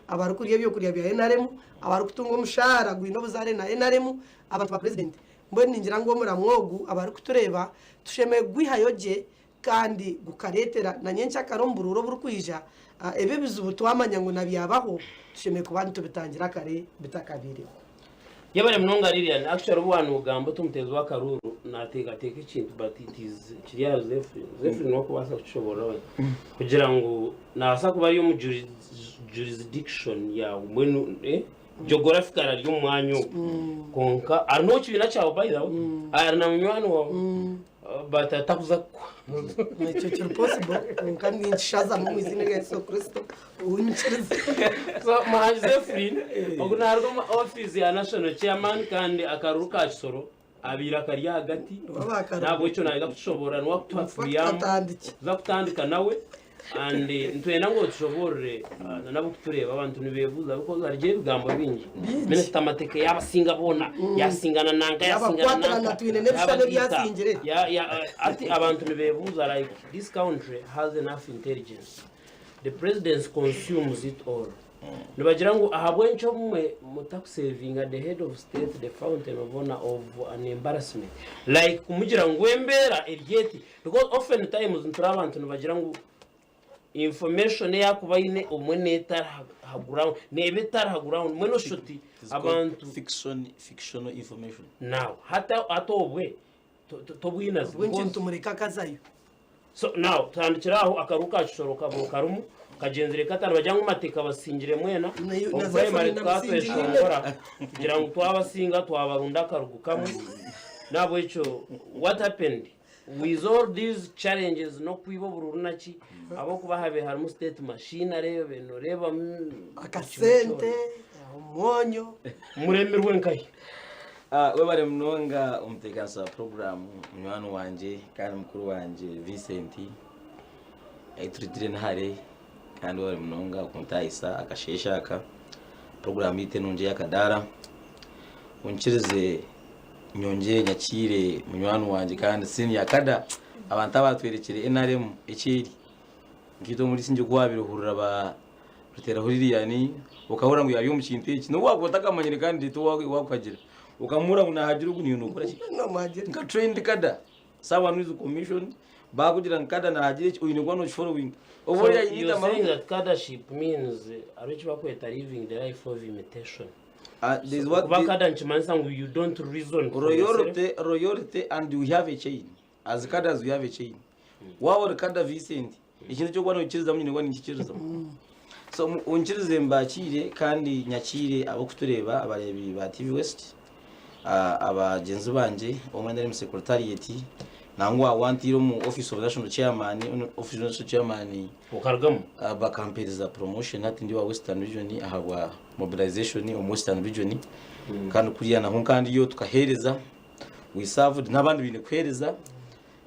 Abarikurya ebyokurya bya nrm, abarikutunga omushaara gwine obuzaare na nrm, abantu ba Purezidenti. Mbwenu ningira ngu omuramwa ogu abarikutureeba tushemereire kugwihayo gye kandi gukareetera na nyenkyakara omu buruuru oburikwija ebi ebizibu twamanya ngu nabyabaho tushemereire kuba nitubitangira kare bitakabaireho. Yebare munonga Lilian, actually obu wanogamba oti omuteezi w'akaruuru nateekateeka ekintu but it is kiri ahari Zephyrin, Zephyrin niwe arikubaasa kukishoboorora we kugira ngu nabaasa kuba ari omu jurisdiction yaawe mbwenu eh, geographically ari omu mwanya ogwo kwonka ari n'omu kibiina kyawe by the way ari na munywani waawe But atakuza kukuha. Ekyo kiri possible kwonka ninkishazamu omu izina rya Yesu Kristo owunyikirize. So Muhangi Zephyrin ogu naruga omu office ya National Chairman kandi akaruru ka Kisoro abaire akari ahagati nahabwekyo nayenda kutushoborora niwe akutuha preamble Atandike. tuza kutandika nawe And nitwenda ngu otushoboorore na n'abarikutureeba abantu nibeebuuza because hariyo ebigambo bingi. Minisita Mateke yaabasinga boona, yaasingana nanka, yaasingana Yaabakwatirana nanka, twine n'ebishushani ebi yaabagiita. yaasingire. Ya- ya- hati abantu nibeebuuza like this country has enough intelligence. The presidency consumes it all. Nibagira ngu ahabw'enki obumwe mutakusevinga the head of state the fountain of honor of an embarrassment like kumugira ngu embeera eri eti Because often times nituraba abantu nibagira ngu information eyakuba aine obumwe neetari ha ground neeba etari ha ground mbwenu oshusha oti It is called abantu fiction, fictional information. now hati hati obwe to- to- tobwinazi Obwengye because nitumureka akazayo. so now tutandikire aho akaruhu ka kisoro kabo karimu kagyenzire kata nibagira ngu mateka basingire mwena Na- omu na primary Zephany tukaba namusingire. tweshongora kugira ngu twabasinga twabarunda akarugu kamwe nahabwekyo what happened With all these challenges n'okwiba obururu naki ahabw'okuba habe harimu state machinery obe noreebamu Akasente, omwonyo. Muremirwe nkahi? Ah, webare munonga omuteekanisa wa puroguraamu munywani wangye kandi mukuru wangye Vincent ahi turugire ni hare kandi webare munonga okuntahisa akasheeshe aka puroguraamu yaitu enungi ey'akadaara onkirize Nyongyere nyakiire munywani wangye kandi senior kada abantu abatwerekire NRM eki eri nkaitwe omuri singye ku wabaire ohurira ba Ruteraho Lilian okahurira ngu yari omu kintu eki nobu wakuba otakamanyire candidate owakuhagira okamuhurira ngu nahagira ogu naiwe nokora ki nka trained kada someone who is commissioned bakugira ngu kada nahagira eki oine kuba noki followinga obu So oriya you need you're saying amarungi that cadreship means hariho eki barikweta living the life of imitation. Ah, there's what Kuba the- kada nikimanyisa ngu you don't reason for yourself. royalty royalty and we have a chain as cadres we have a chain waaba ori kada Vincent ekintu ekyokuba noikirizamu nyine kuba ninkikirizamu so onkirize mbakiire kandi nyakiire ab'okutureeba abareebi ba TV West ah, abagyenzi bangye omwe ari omu secretariat nangwa wantiire omu office of national chairman office of national chairman Okarugamu? Ah, bakampereza promotion hati ndi wa Western Region ahabwa mobilization omu Western Region kandi kuriya naho nkandiyo tukaheereza we served n'abandi baine kuheereza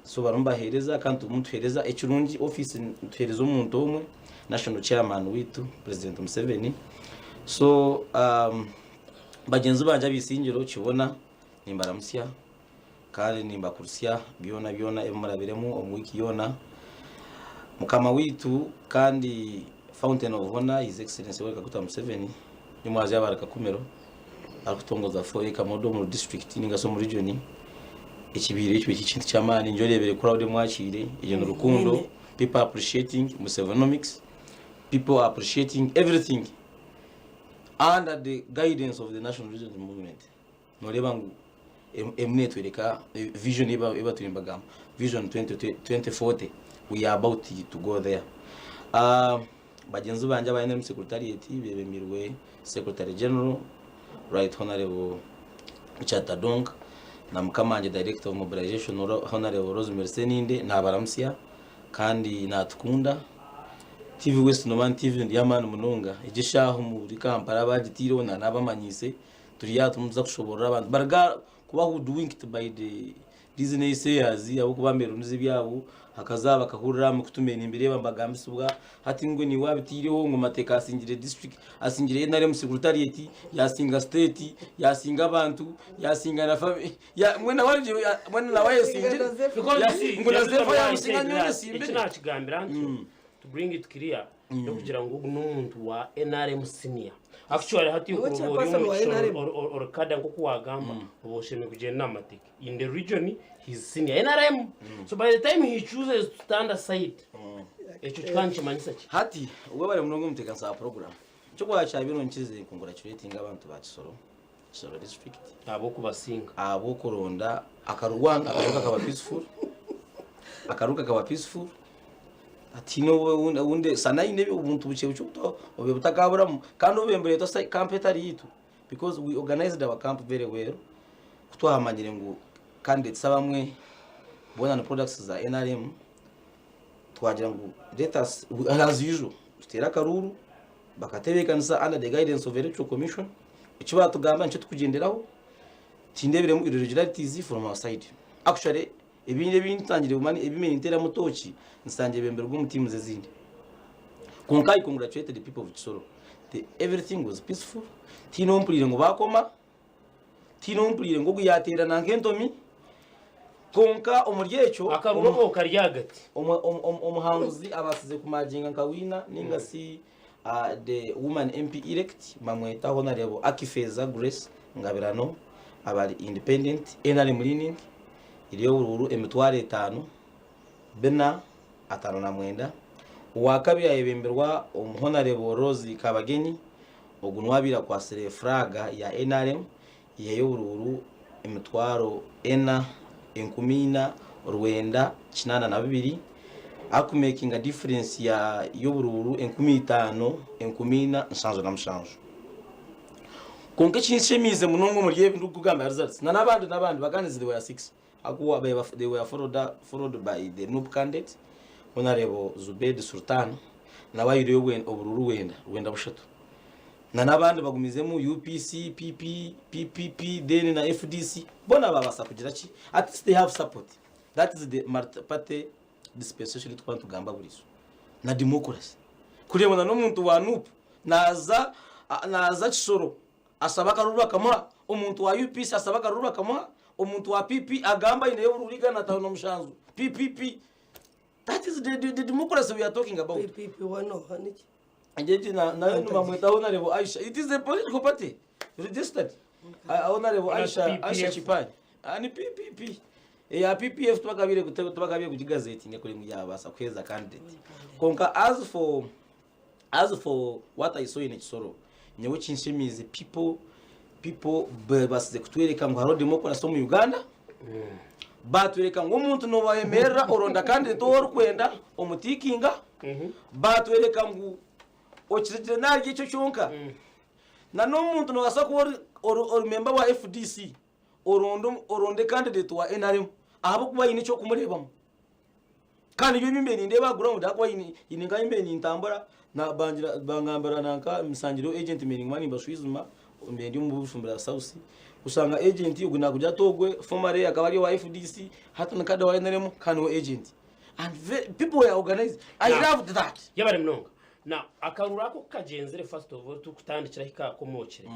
so barimu nibaheereza kandi turimu nituheereza ekirungi office nituheereza omuntu omwe national chairman waitu president Museveni so um, bagyenzi bangye ab'eisingiro kibona nimbaramutsya Kandi nimbakurutsya byona byona ebi murabiremu omu wiiki yoona. Mukama waitu kandi Fountain of Honor His Excellency Yoweri Kaguta Museveni nimwaza yaaba ari Kakumiro arikutongoza 4 acre model omu district ninga shi omu region ekibaire kibaire kiri ekintu ky'amaani nyowe oreebire crowd emwakiire egyo ni rukundo people are appreciating Musevenomics people are appreciating everything under the guidance of the National Resistance Movement. Nooreeba ngu emu neetworeka vision ei batwire nibagamba vision 2040 we are about to go there. Bagyenzi bangye aba NRM secretariat bebemirwe secretary general right honourable Richard Tadong na mukama wangye director of mobilization honourable Rosemary Sseninde nabaramutsya kandi natukunda. TV West noba ni TV y'amaani munonga egi eshaaha omuri Kampala bagitaireho nanabamanyiise. Turi aha turimu nituza kushoborora abantu bariga kuba hoodwinked by the these naysayers ahabw'okuba niberundiza ebyabo hakaza bakahurira aha mikutu mbere nimbireeba nibagambisibwa hati ngu niiwe abitaireho ngu Mateka asingire district asingire NRM secretariat yasinga state yasinga abantu yasinga na family ya mbwenu nawe mbwenu nawe ayesingire Because you see, ngu na the reason Zefa why I yamusinga said nyowe that, nyesimbire eki nakigambira ntyo to bring it clear. N'okugira ngu ogu n'omuntu wa nrm senior. Actually hati Niwe oba ori chairperson wa NRM. ori kada nk'oku wagamba oba oshemereire kugyenda aha mateke. In the region he is senior nrm. So by the time he chooses to stand aside ekyo kikaba nikimanyisa ki? Hati webare munonga omuteekanisa wa puroguramu. Ekyokubanza kyabaire ninkirize ncongratulatinge abantu ba Kisoro, Kisoro district. Ahabw'okubasinga. Ahabw'okuronda akaruru one akaruru kakaba peaceful, akaruru kakaba peaceful hatiine obundi sana haine obuntu bukye bukye obubaire butakaburamu kandi obu nibureetwa camp etari yaitu because we organized our camp very well ku twamanyire ngu candidates abamwe boona ni products za NRM twagira ngu let us as usual tuteere akaruuru bakatebeekanisa under the guidance of electoral commission eki baatugamba nikyo turikugyenderaho tindeebiremu irregularities from our side actually ebindi ebi ntangire kumanya ebi ninteeramu tooki nsangire bemberwe omu teams ezindi kwonka I congratulate the people of Kisoro the everything was peaceful tihaine ou mpuriire ngu baakoma tihaine ou mpuriire ngu ogu yaateerana nk'entomi kwonka omuri ekyo Akaruru ako kari ahagati. Omuhanguzi abaasize kumaginga nka wiina ninga si the woman MP elect bamweta Honarebo Akifeza Grace Ngabirano abari independent NRM leaning eri oburuuru emitwaro etaano bina 59. Owakabiri ayebemberwa Omuhonarebo Rose Kabagenyi ogu niwe abaire akwatsire flag ya NRM Yihayo oburuuru emitwaro ena, 4, 982, arikumekinga difference ya y'oburuuru 5,000, 4,077. Kwonka ekinshemiize munonga omuri ebi ndikukugambira results na n'abandi n'abandi bakandize they were 6 ahakuba they were followed, followed by the NUP candidate Honorable Zubed Sultan nawe ayireyo oburuuru bwenda, rwenda bushatu. Na n'abandi bagumizemu UPC, PP, PPP then na FDC boona babaasa kugira ki? At least they have support. That is the multi-party dispensation ei turikuba nitugamba buriizo na democracy. Kureeba na n'omuntu wa NUP naaza naaza Kisoro ashaba akaruru bakamuha, omuntu wa UPC ashaba akaruru bakamuha, omuntu wa PP agamba aineyo oburuuru 507 PPP. That is the, the, the democracy we are talking about. PPP wanoha niki? Ngeki na nayo nibamweta Honorable Aisha. It is a political party registered. Honorable Ona Aisha PPF. Aisha Chipani. Ani PPP. Eya PPF tubakabire kutebe tubakabire kugigazetinga kuri ngu yabasa kuheza candidate. Konka as for as for what I saw in Kisoro, nyowe kinshemiize people people basize kutwereka ngu hariho democracy omu Uganda. Batwereka ngu omuntu nobayemerera oronda candidate ou orikwenda omutikinga. Baatworeka ngu okiregire naarya ekyo kyonka. Na n'omuntu noobaasa kuba ori ori ori memba wa FDC oronde oronde candidate wa NRM ahabw'okuba haine eki orikumureebamu. Kandi nibyo ebi mbaire nindeeba aha ground ahakuba haine haine nk'ahu mbaire nintambura na bangira bangambira nanka nsangireyo agent mbaire ninguma nimbashwijuma mbaire ndi omu Bufumbira South oshanga agent ogu naakugira ati ogwe formerly akaba ari owa FDC hati ni cadre wa NRM kandi niwe agent. And ve- people were organized. I Now- loved that. Yebare munonga. Now, akaruru ako kukagyenzire first of all tukutandikira ahi kakomokire.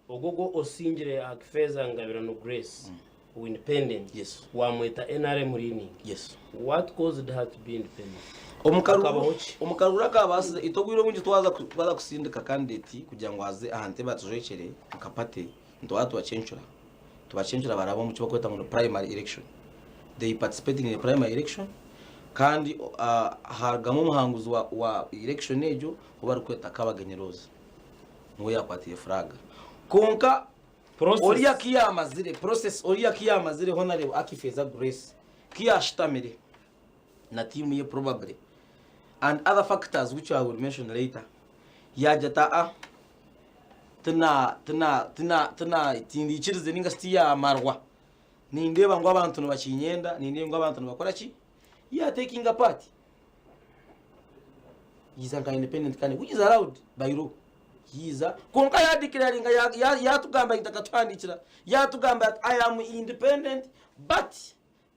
Ogwo ogwo osingire aha Kifeeza Ngabirano Grace mm. independent. Yes. Wamweta NRM leaning. Yes. What caused her to be independent? Omukaruru Hakabaho ki? omukaruru akabaasize itwe obwire obwingi twaza ku- twaza kusindika candidate kugira ngu aze aha ntebe atujwekyere nka party nitwaba tubacencura tubacencura baraba omu kibakweta ngu ni primary election they participated in the primary election kandi uh, harugamu omuhanguzi wa, wa election egyo ou barikweta Kabagenyi Rose niwe yakwatire flag kwonka Process. oriya kiyamazire process oriya kiyamazire honorable Akifeza Grace kiyashutamire na tiimu ye probably and other factors which I will mention later yagira ati aa tina tina tina tina tindiikirize ninga shi tiyamarwa nindeeba ngu abantu nibakinyenda nindeeba ngu abantu nibakora ki ya taking a part yiza nka independent candidate which is allowed by law yiza kwonka ya declaringa yatugamba ya, ya akatuhandikira yatugamba ati i am independent but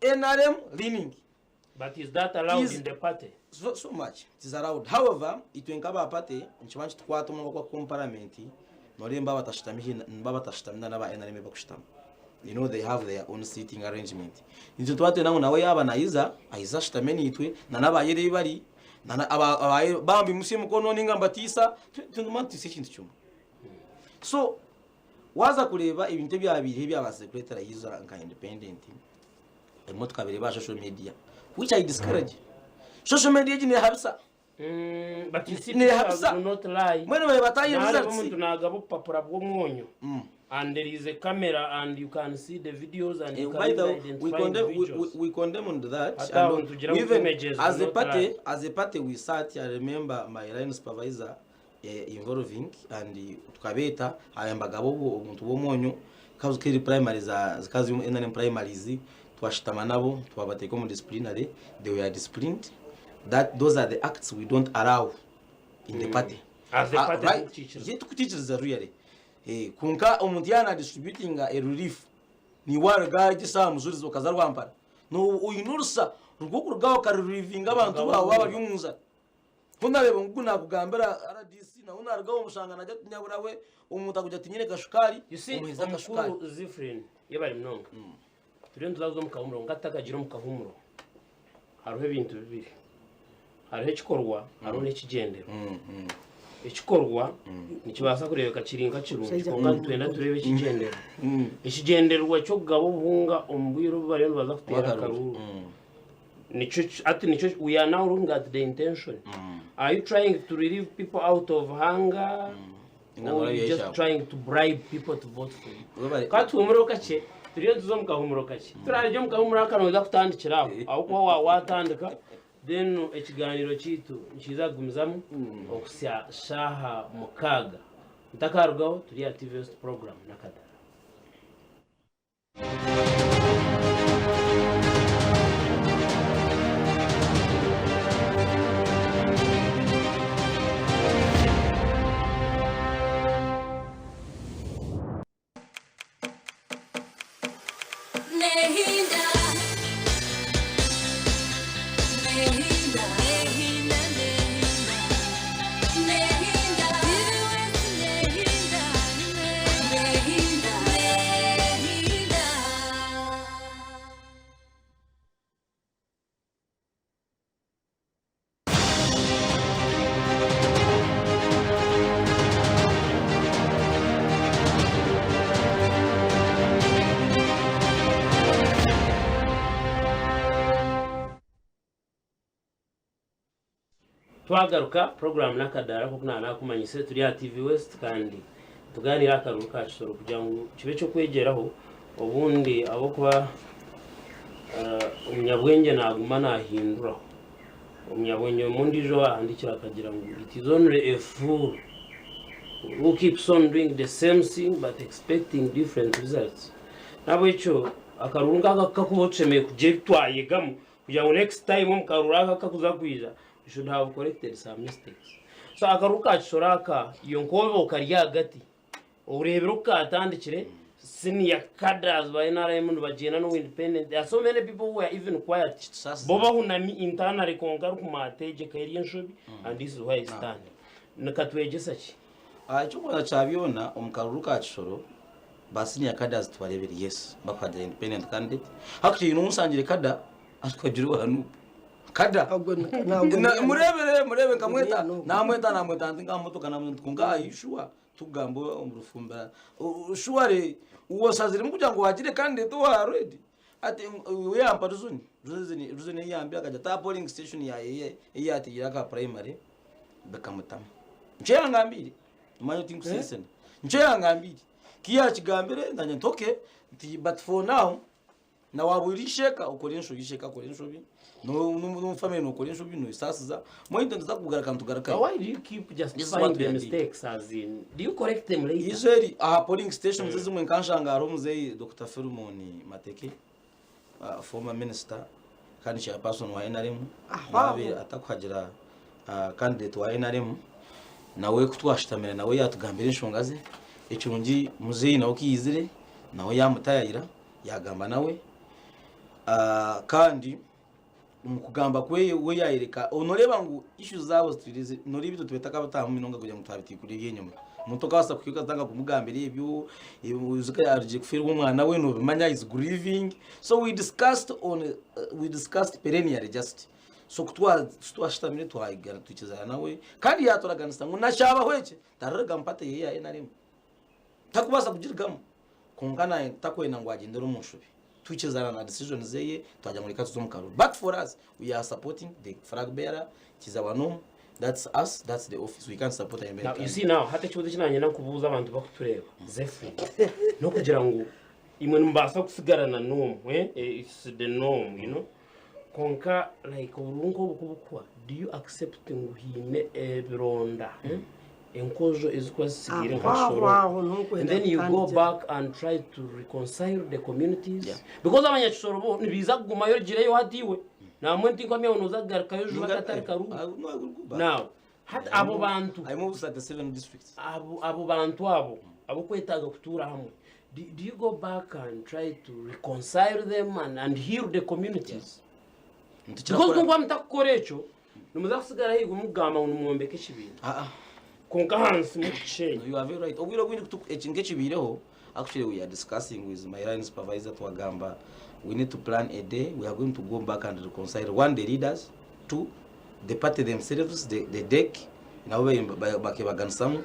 nrm leaning But is that allowed Is- in the party? so, so much it is allowed however itwe nk'aba party nikiba nikitukwata omu mwaka omu parliament noreeba babatashutami hi babatashutami na n'aba NRM bakushutama you know they have their own seating arrangement nitwe tuba twenda ngu nawe yaaba nayiza ayize ashutame naitwe na n'abayere ei bari Na aba aba bambi musye emikono ninga mbatiisa tindimanya nituhitsya ekintu kimwe. So waaza kureeba ebintu ebyabaireho ebyabaasize kureetera Hiza nka independent ebimwe tukabireeba aha social media which I discourage. Social media egi neehabisa. But you see, Neehabisa. people do not lie. Mbwenu baaba bataayo Nareeba results. omuntu naagaba obupapura bw'omwonyo and there is a camera and you can see the videos and you Eh, can by the even way, we identify condemn we, we, individuals. we condemned that Hata aho and nitugira we ngu even images as do a not party lie. as a party we sat I remember my line supervisor eh, involving and eh, tukabeeta ayambaga bo omuntu w'omwonyo kazi keri primary za zikazi NRM primaries twashitama nabo twabateeka omu disciplinary they were disciplined that those are the acts we don't allow in the party As a Ah, party right? tukukiikiriza. Ye tukukiikiriza really Eh, kwonka omuntu yaaba na distributinga a relief niiwe waruga aha egi eshaaha mujurizi okaza Rwampara oine orusa rw'okuruga aho okarelivinga abantu baawe baaba bari omu njara. Ku naareeba ngu ogu naakugambira RDC nawe naaruga aho omushanga naagira ati nyabura we omuntu akugira ati nyine kashukaari You see, omuheereze akashukaari. omukuru Zifrin yebare munonga. Turiyo nituza kuza omu kahumuro kwonka tutakagiire omu kahumuro hariho ebintu bibiri. Hariho ekikorwa hariho n'ekigyendererwa. Ekikorwa nikibaasa kureebeka kiri nka kirungi kwonka nitwenda tureebe ekigyendererwa. Ekigyendererwa ky'okugaba obuhunga omu bwire obu bariyo nibaza kuteera akaruuru nikyo hati nikyo we are now looking at the intention. Are you trying to relieve people out of hunger or you just trying to bribe people to vote for you? Ka tuhumureho kakye turiyo nituza omu kahumuro kakye. Turarugye omu kahumuro aka noija kutandikira aho ahabw'okuba waaba waatandika then ekigaaniiro kyaitu nikiija kugumizamu okuhitsya shaaha mukaaga. Mutakarugaho turi aha TV West program n'akadara. Twagaruka, puroguraamu n'akadaara nk'oku naaba naakumanyise, turi aha TV West kandi tugaaniire aha karuuru ka Kisoro kugira ngu kibe eky'okwegyeraho obundi ahabw'okuba omunyabwengye naaguma naahinduraho. Omunyabwengye omwe ondiijo owaahandiikire akagira ngu it is only a fool who keeps on doing the same thing but expecting different results. N'ahabw'ekyo akaruuru nk'aka kukakubaho tushemereire kugira ebi twayegamu Kugira ngu next time omu karuru aka akakuza kwija you should have corrected some mistakes. So akaruru ka Kisoro aka iyo nkoobe okari ahagati oreebire oku kaatandikire senior cadres ba NRM nibagyenda n'owa independent there are so many people who are even quiet Kitusaasiza. bo bahunami internally kwonka arikumanya ati egi eka eri enshobi and this is where I stand. Nikatwegyesa ki? Ah, eky'okubanza kya byona omu karuru ka Kisoro Ba senior cadres tubarebire yes bakuhagira independent candidate hakati haine owunsangire kada arikuhagira owa nup kada Ogwo ni- nagwo Na- ni- murebere murebe nkamweta Ni nup. namweta namweta nti nka motoka namweta nti kwonka are you sure tukugamba omu rufumbira sure osaziremu kugira ngu wagire candidate owa red ati we yampa reason reason eyi yambire akagira ati aha polling station yaye eyi yateire aka primary bikamutama nikyo yangambire Omanya oti nkusesena. Nikyo yangambire. Ki yakigambire nanye nti okay, nti but for now na waba ori isheka okore enshobi, isheka akora enshobi, n'omu family nokora enshobi noyesaasiza, mbwenu itwe nituza kugaruka nitugarukayo. Why do you keep This is justifying what we the are doing. mistakes as in do you correct them later? Israel aha polling stations ezimwe nkanshanga hariho omuzeeyi Dr. Philemon Mateke former minister kandi chairperson wa NRM Aho aho. nabe atakuhagira candidate wa NRM nawe kutwashutamire nawe yatugambira enshonga ze ekirungi muzeeyi nawe kiyizire nawe yamutayayira yagamba nawe kandi omu kugamba kweye we yayereka noreeba ngu issues zaabo zitwire noreeba itwe tube takabataahamu munonga kugira ngu twabitiikura eby'enyima omuntu okabaasa kuhika okatandika kumugambira ebyo oijuka arugire kufeerwa omwana we nobimanya is grieving so we discussed on we discussed perennially just. So ku twashutamire twayigana twikizana nawe kandi yaturaganisa ngu nakyabaho eki taririga mu party yeye ya NRM. Takubaasa kugirigamu kwonka naye takwenda ngu agyendere omu nshobi. Twikizana na decision zeye twagira ngu reka tuze omu karuru. But for us we are supporting the flag bearer Kiza Banomu that's us that's the office we can't support Now, you see now hati ekibuuzo eki nanyenda nkubuuza abantu bakutureeba Zephyrin n'okugira ngu imwe nimubaasa kusigara na norm eh? Eh, it's the norm you know Kwonka like obururu nk'obu ku bukuhwa, do you accept ngu haine ebironda, eh, enkojo ezikuba zisigaire nka Aho aho Kisoro? aho And nonkwenda then you go kutandikira. back and try to reconcile the communities. Yeah. Because abanyakisoro bo nibiza kugumayo ogireyo hati iwe. Namwe tinkwamya ngu noza kugarukayo juba katari karungi. Now, hati abo bantu I moved at the seven districts. abo abo bantu abo abokwetaaga kutuura hamwe do, do you go back and try to reconcile them and, and heal the communities Nitukira because kukora- kunkuba mutakukora ekyo nimuza kusigara ahaiguru mukugamba ngu nimwombeka ekibiina Ah, ah. kwonka ahansi mukukishenya No, you are very right. Obwire obwingi kutu- eki nk'ekibiireho actually we are discussing with my line supervisor twagamba we need to plan a day we are going to go back and reconcile one the leaders two the party themselves the, the deck nabo bakebaganisamu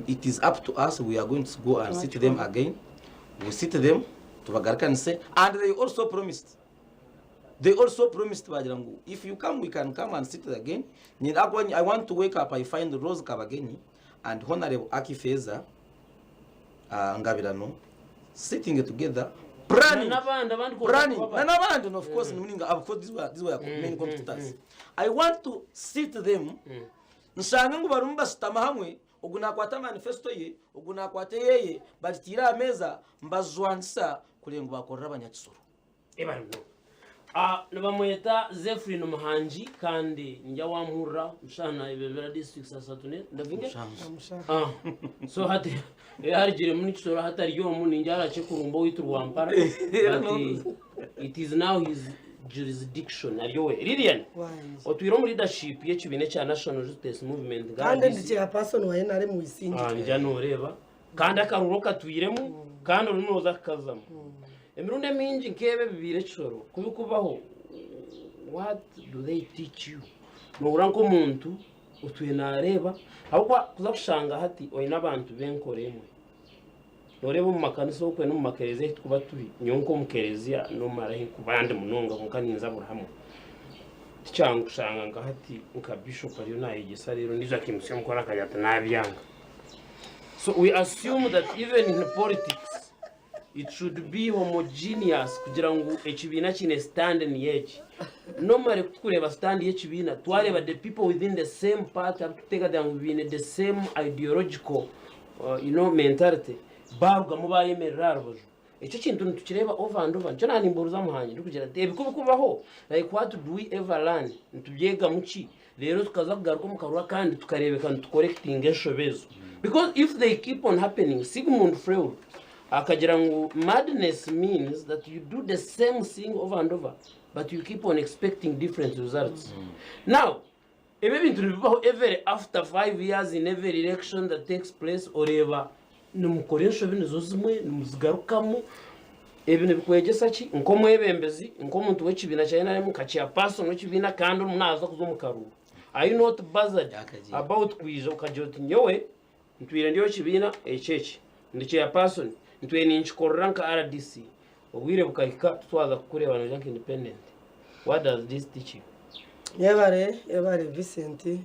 it is up to us we are going to go and sit them again we sit them tubagarukanise and they also promised they also promised bagira ngu if you come we can come and sit again i want to wake up i find rose kabagenyi and honorable akifeza uh, ngabirano sitting together planning n'abandi abandi planning na n'abandi and of course mm. meaning of course these were these were mm. main competitors mm. i want to sit them mm. nshange ngu barimu basutama hamwe ogu nakwata manifesto ye ogu nakwata eyeye bagitiire aha meeza mbajwanisa kureba ngu bakorera abanyakisoro Ebare munonga. Ah, nibamweta Zephyrin Muhangi kandi nindya wamuhurira mushana ebebera districts asatu ne ndavinge Ah, so hati harigiremu nikisoro hatari omu nindya arakye kurumba owaitu Rwampara but it is now his jurisdiction ari owe Lilian Wange. otwire omu leadership y'ekibiina ekya National Resistance Movement nka kandi RDC. ndi chairperson wa NRM Isingye. Ah, nindya noreeba Kandi akaruru okatwiremu kandi orimu nooza kukazamu. Emirundi emingi nk'ebi ebibaire ekisoro ku bikubaho, what do they teach you? Nohurira nk'omuntu otwire naareeba ahabw'okuba kuza kushanga hati oine abantu b'enkora emwe. Nooreeba omu makanisa okwe n'omu makereziya ahu turikuba turi, nyowe nk'omu kereziya noomara ahu nkuba ndi munonga kwonka ninza buri hamwe. Tikyangu kushanga nka hati nka bishop ariyo naayegyesa reero ondiijo akaimutsya omukono akagira ati naabyanga. So we assume that even in politics it should be homogeneous kugira ngu ekibiina kiine stand niyo egi. Normally kutukureeba stand y'ekibiina twareeba the people within the same party abutukuteekateeka ngu biine the same ideological uh, you know, mentality barugamu bayemerera aha rubaju. Ekyo ekintu nitukireeba over and over. Nikyo naanimbuuriza Muhangi ndikugira nti ebi ku bikubaho like what do we ever learn? Nitubyegamu ki? Reero tukaza kugaruka omu karuru akandi tukareebeka nitukorekitinga enshobe ezo. Because if they keep on happening, Sigmund Freud akagira ngu madness means that you do the same thing over and over but you keep on expecting different results. Now, Ebi ebintu nibibaho every after 5 years in every election that takes place oreeba nimukora enshobi nizo zimwe nimuzigarukamu ebi nibikwegyesa ki nk'omwebembezi nk'omuntu w'ekibiina kya NRM nka chairperson w'ekibiina kandi orimu naaza kuza omu karuuru are you not bothered Yakagiye. about kwija okagira oti nyowe ntwire ndi ow'ekibiina eki eki ndi chairperson ntwire ninkikorera nka RDC Obwire bukahika titwaza kukureeba noija nka independent. What does this teach you? Yebare yebare Vincent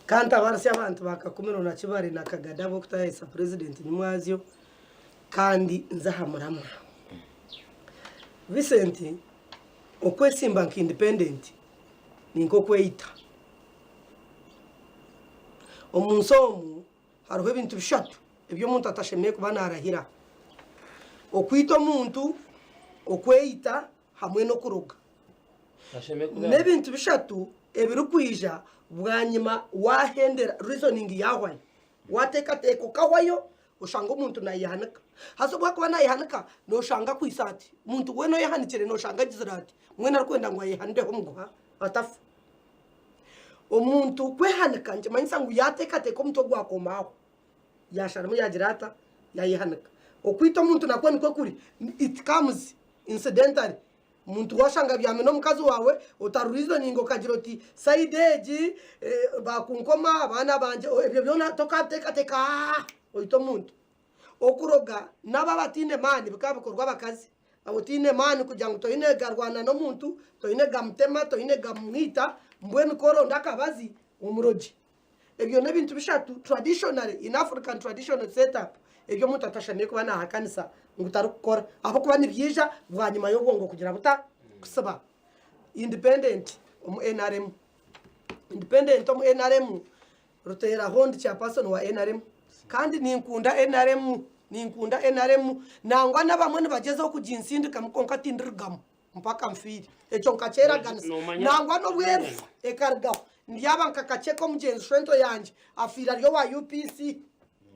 kandi abarasya abantu ba Kakumiro na Kibare na Kagada ab'okutayayisa president nyimwazyo kandi nze aha muramwa. Vincent okwesimba nka independent ni nk'okweyita. Omu nsi omu Hariho ebintu bishatu ebi omuntu atashemereire kuba naarahira, okwita omuntu, okweyita hamwe n'okuroga. N'ebintu bishatu ebirikwija bwanyima waahendera reasoning yaahwayo. Waateekateeka okahwayo oshanga omuntu naayehanika. Haza obu arikuba naayehanika nooshanga akwitse ati, omuntu weena oyehanikire nooshanga agizire ati, mbwenu arikwenda ngu ayehanireho omuguha atafa. Omuntu kwehanika nikimanyisa ngu yaateekateeka omutwe gwakoma aho, yaasharamu yaagira ata, yaayehanika. Okwita omuntu nakwo nikwo kuri, it comes incidentally. Omuntu washanga abyami n'omukazi waawe otarureasoninga okagira oti side egi bakunkoma abaana bangye ebyo byona tokabiteekateeka oita omuntu. Okuroga n'abo abataine maani bikaba bikorwa abakazi. Otaine maani kugira ngu toine garwana n'omuntu, toine gamutema, toine gamwita, mbwenu ku oronda akabazi omurogi. Ebyo n'ebintu bishatu traditionally in African traditional set up ebi omuntu atashemereire kuba nahakanisa ngu tarikukora ahabw'okuba nibyija bwanyima y'obwongo kugira buta kusiba. Independent omu nrm Independent omu nrm Ruteraho ndi chairperson wa nrm kandi ninkunda nrm ninkunda nrm nangwa n'abamwe nibagyezaho kuginsindikamu kwonka tindirugamu. mpaka nfiire. Ekyo nkakyeraganisa. Noomanya Nangwa n'obu erifa ekarugaho, ndyaba nka kakye k'omugyenzi shwento yangye afiire ari owa UPC.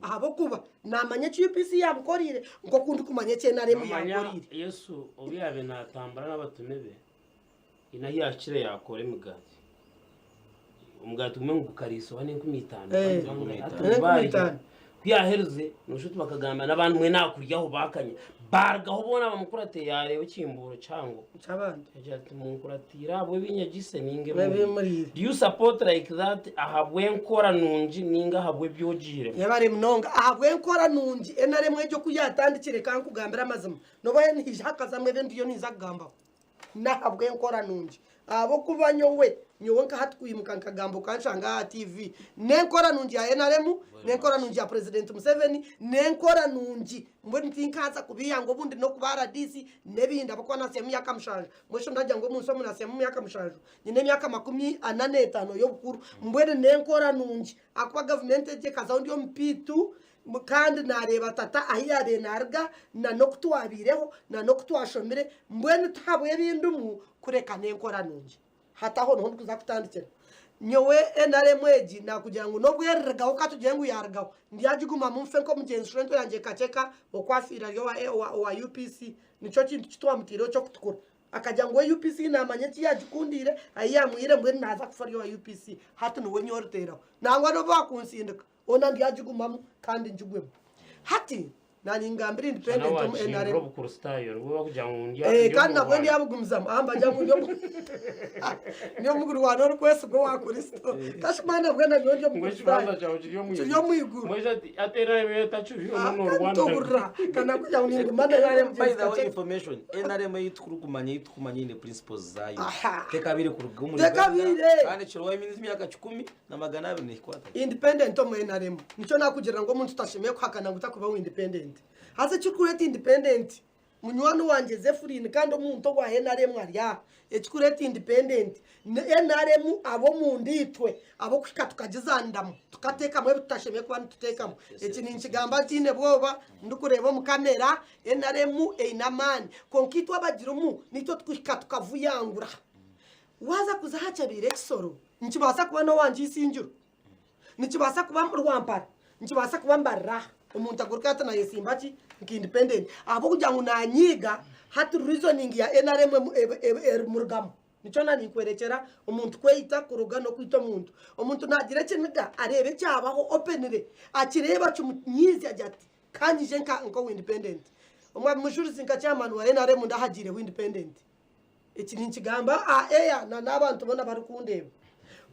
Ahabw'okuba naamanya eki UPC yaamukoreire nk'oku ndikumanya eki NRM Noomanya yankoreire. Yesu obu yaabaire naatambura n'abatume be, haine ahu yaahikire yaakora emigaati. Omugaati gumwe ngu gukariisa oba n'enkumi itaano. Eh, Hati n'enkumi barya. itaano. Ku yaaherize, noshusha oti bakagamba n'abandi mbwenu aha kuryaho baakanya. Baarugaho boona bamukuratiire yaareeba ekimbuuro kihango. Ky'abandi. Yagira ati munkuratiire ahabw'ebinyegyise ninga N'ebi ebimuriire. muriire. Do you support like that ahabw'enkora nungi ninga ahabw'ebi ogiiremu? Yebare munonga ahabw'enkora nungi NRM egyo ku yaatandikire ka nkugambire amazima nobu nihaija hakazamu ebi ndiyo ninza kugambaho. N'ahabw'enkora nungi ahabw'okuba nyowe, nyowe nka hati kwimuka nkagamba okanshanga aha TV, n'enkora nungi ya nrm, n'enkora nungi ya President Museveni, n'enkora nungi mbwenu tinkaaza kubiiha ngu obundi n'okuba rdc n'ebindi ahabw'okuba naasyamu emyaka mushanju, mbwenu shi ndagira ngu omunsi omu naasyamu emyaka mushanju, nyine emyaka 45 y'obukuru, mbwenu n'enkora nungi ahakuba gavumenti egi ekazaho ndi omu P2, Kandi naareeba tata ahu yaabaire naaruga, na n'oku twabaireho, na n'oku twashomire, mbwenu tihabwa ebi ndimu, kureka n'enkora nungi. Hati aho niho ndikuza kutandikira. Nyowe nrm egi naakugira ngu n'obu erirugaho ka tugire ngu yaarugaho, ndyagigumamu nfe nk'omugyenzi shwento yangye Kakyeka oku afiire ari owa UPC. Nikyo kintu ki twamutaireho ky'okutukura. Akagira ngu we UPC naamanya eki yaagikundiire, ahu yaamwihire mbwenu naaza kufa ari owa UPC. Hati niwe nyowe oriteeraho. Nangwa n'obu baakunsindika. Hoona ndyagigumamu kandi ngigwemu. Hati naanye ngambire Shana independent omu wakihindura NRM. obukristaayo nibwo bakugira ngu ndya Eh, ndi kandi omu nabwo rwanda. ndyabugumizamu. Aha mbagira ngu ndi omu ndi omu rwanda orikwesigwa owa Kristo. Kashuma nabwo na nyowe ndi Ngu omukristaayo. ekibanza kyawe kiri omu Kiri iguru. omu iguru. Mbwenu ati ati NRM yo etakiriyo Ah, no n'orwanda. Tohurira kana kugira ngu ninguma na NRM, by NRM the way, kakye. information NRM ei turikumanya ei turikumanya eine principles zaayo Aha. tekabaire kuruga omuri Tekabaire. Uganda kandi ekiriho emyaka 200 nekikwata. Independent omu nrm nikyo nakugirira ngu omuntu tashemereire kuhakana ngu takuba owa independent. Haza ekirikureeta independent munywani wangye Zephyrin kandi omuntu owa nrm ari aha, ekirikureeta independent ni nrm ab'omunda itwe ab'okuhika tukagizaaniramu tukateekamu ebi tutashemereire kuba nituteekamu. Eki ninkigamba ntaine bwoba ndikureeba omu kamera, nrm eine amaani kwonka itwe abagirimu niitwe turikuhika tukavuyangura. Waaza kuza aha kyabaire ekisoro, nikibaasa kuba n'owangye Isingiro, nikibaasa kuba Rwampara, nikibaasa kuba Mbarara. Omuntu aguruke ati nayesimba ki nka independent ahabw'okugira ngu nanyiiga hati reasoning ya NRM erimurugamu. Nikyo nanikwerekyera omuntu kweyita kuruga n'okwita omuntu. Omuntu nagira ekiniga areeba ekyabaho openly akireeba kimunyiize agira ati kanyije nka owa independent. Omwami Mujurizi nka chairman wa NRM ndahagiireho independent. Eki ninkigamba aha air na n'abantu boona abarikundeeba.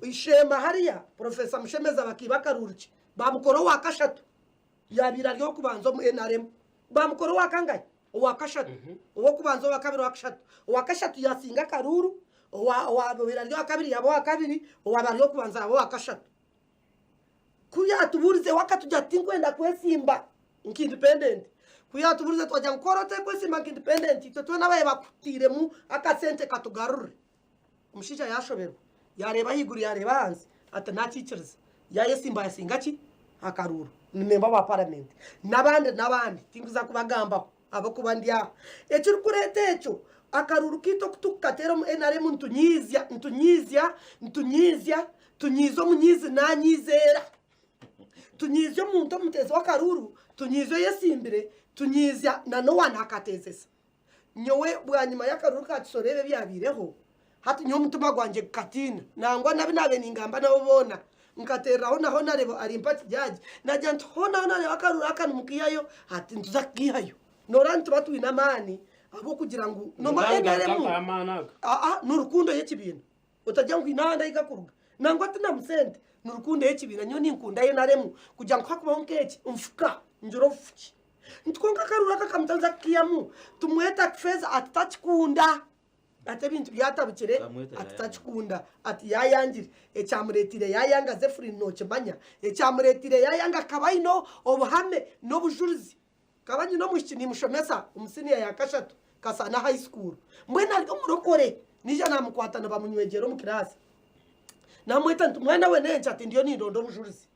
Isheema hariya, Professor Mushemeza bakiiba akaruuru kye, baamukora owa kashatu. Yaabaire ari ow'okubanza omu nrm. Baamukora owa kangahi? Owa kashatu. Ow'okubanza, owa kabiri, owa kashatu. Owa kashatu yaasinga akaruuru, owaabaire ari owa kabiri yaaba owa kabiri, owaabaire ari ow'okubanza yaaba owa kashatu. Ku yaatubuurizeho akatugira ati tinkwenda kwesimba nka independent. Ku yaatubuurize twagira ngu ku oraabe otarikwesimba nka independent itwe twena ababaire bakutairemu akasente katugarurire. Omushaija yaashoberwa, yaareeba ahaiguru yaareeba ahansi ati nakiikiriza. Yaayesimba yaasinga ki? Akaruuru. Ni memba wa paramenti. N'abandi n'abandi tinkuza kubagambaho ahabw'okuba ndi aha. Ekirikureeta ekyo, akaruuru kaitu oku turikukateera omu NRM nitunyiizya, nitunyiizya, nitunyiizya, Tunyiize omunyiizi nanyiizeera. Tunyiize omuntu omuteezi w'akaruuru, tunyiize oyesimbire, tunyiizya na n'owanakateezesa. Nyowe bwanyima y'akaruuru ka Kisoro ebi ebyabaireho, hati nyowe omutima gwangye gukatiina. Nangwa n'abu naabaire ningamba nabo boona, nkateereraho na Honarebo Arimpati Jaji, naagira nti hoona hoona reeba akaruuru aka nimukaihayo, hati nituza kukaihayo. Noreeba nituba twine amaani. Ahabw'okugira ngu noma NRM aa ni rukundo y'ekibiina. Otagira ngu haine ahandi ahu kakuruga. Nangwa ti na mu sente, ni rukundo y'ekibiina. Nyowe ninkunda NRM kugira ngu hakubaho nk'eki nfuka ngira obufuki. Nti kwonka akaruru aka akamutanza kukiihamu tumwete akifeeza ati takikunda. Ati ebintu byatabukire ati takikunda ati yayangire ekyamuretire yayanga Zephyrin nokimanya ekyamuretire yayanga akaba aine obuhame nobujurizi nkaba nyine omwishiki nimushomesa omu siniya ya kashatu Kasana high school mbwenu ari omurokore naija namukwata nibamunywegyera omu kirasi namweta nti mwana we nenki ati ndiyo nindonda obujurizi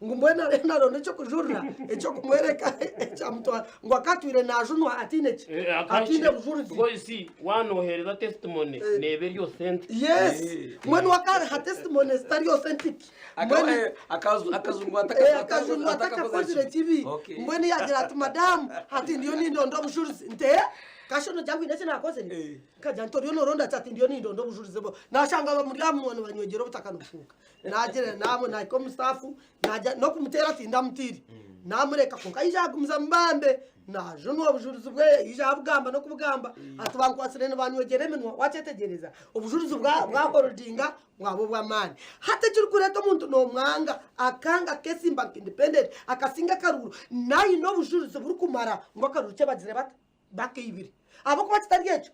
ngu mbwenu ariyo naronda eky'okujurira eky'okumwereka ekyamutwara ngu akatwire najunwa ataine ki Eh, ataine bujurizi Because you see, wanohereza testimony Eh. neba eri authentic. yes Eh. mbwenu wakariha testimony zitari authentic Mbwenu- Akajunwa Eh, akajunwa atakakozire kibi Okay. mbwenu yagira ati madamu hati ndiyo nindonda obujurizi nti "Eh, kasha nogira ngu haine eki nakozire Eh. nkagira nti oriyo noronda ki ati ndiyo nindonda obujurizi bwo nashanga bamuri aha munwa nibanywegyera obutaka nibufuuka Naagira naamwe naahika omu saafu naagira n'okumuteera tindamutiire naamureka kwonka yaija yaagumizamu bambe naajunwa obujurizi bwe yaija yaabugamba n'okubugamba ati bankwatsire nibanywegyera eminwa waakyetegyereza obujurizi bwa bwahorodinga bwaba obw'amaani hati ekirikureeta omuntu noomwanga akanga akeesimba nka independent akasinga akaruuru naine obujurizi burikumara ngu akaruuru ke bagire bata bakaibire ahabw'okuba kitari ekyo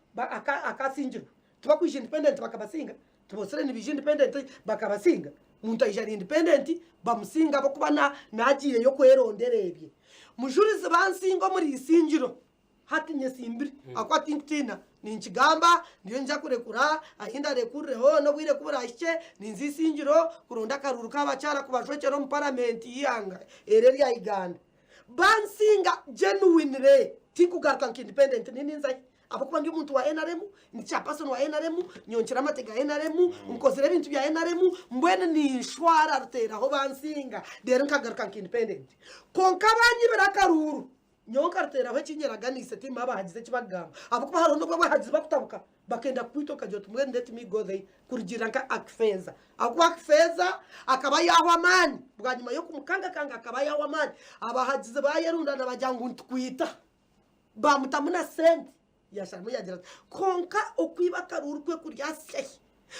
akasingirwe tibakwija independent bakabasinga tibotsire nibaija independent bakabasinga omuntu aija ari independent bamusinga ahabw'okuba nagiireyo kwerondera ebye mujurizi bansinga omuri isingiro hati nyesimbire ahabw'okuba tinkutiina ninkigamba ndiyo ninza kurekura ahi ndarekurire hoona obwire ku burahikye ninza isingiro kuronda akaruuru k'abakyara kubajwekyera omu paramenti y'eihanga eri erya Uganda. Bansinga genuinely tinkugaruka nka independent nininzahi ahabwokuba ndi omuntu wa nrm ndi chairperson wa nrm nyonkire amate ga nrm nkozire ebintu bya nrm mbwenu ninshwara ruteraho bansinga reero nkagaruka nka independent kwonka banyibira akaruuru nyowe nkaruteraho ekinyeraganiise tihaine abahagizi eki bakugamba ahabwokuba hariho n'obu abahagizi bakutabuka Bakenda kukwita okagira oti mbwenu let me go there kurugiirira nka Akifeza. Ahakuba Akifeza akaba yaahwa amaani bwanyima y'okumukangakanga akaba yaahwa amaani. Abahagizi baayerundana bagira ngu nitukwita. Baamutamu na sente. Yaasharamu yaagira ati kwonka okwiba akaruuru kwe kuri asehi.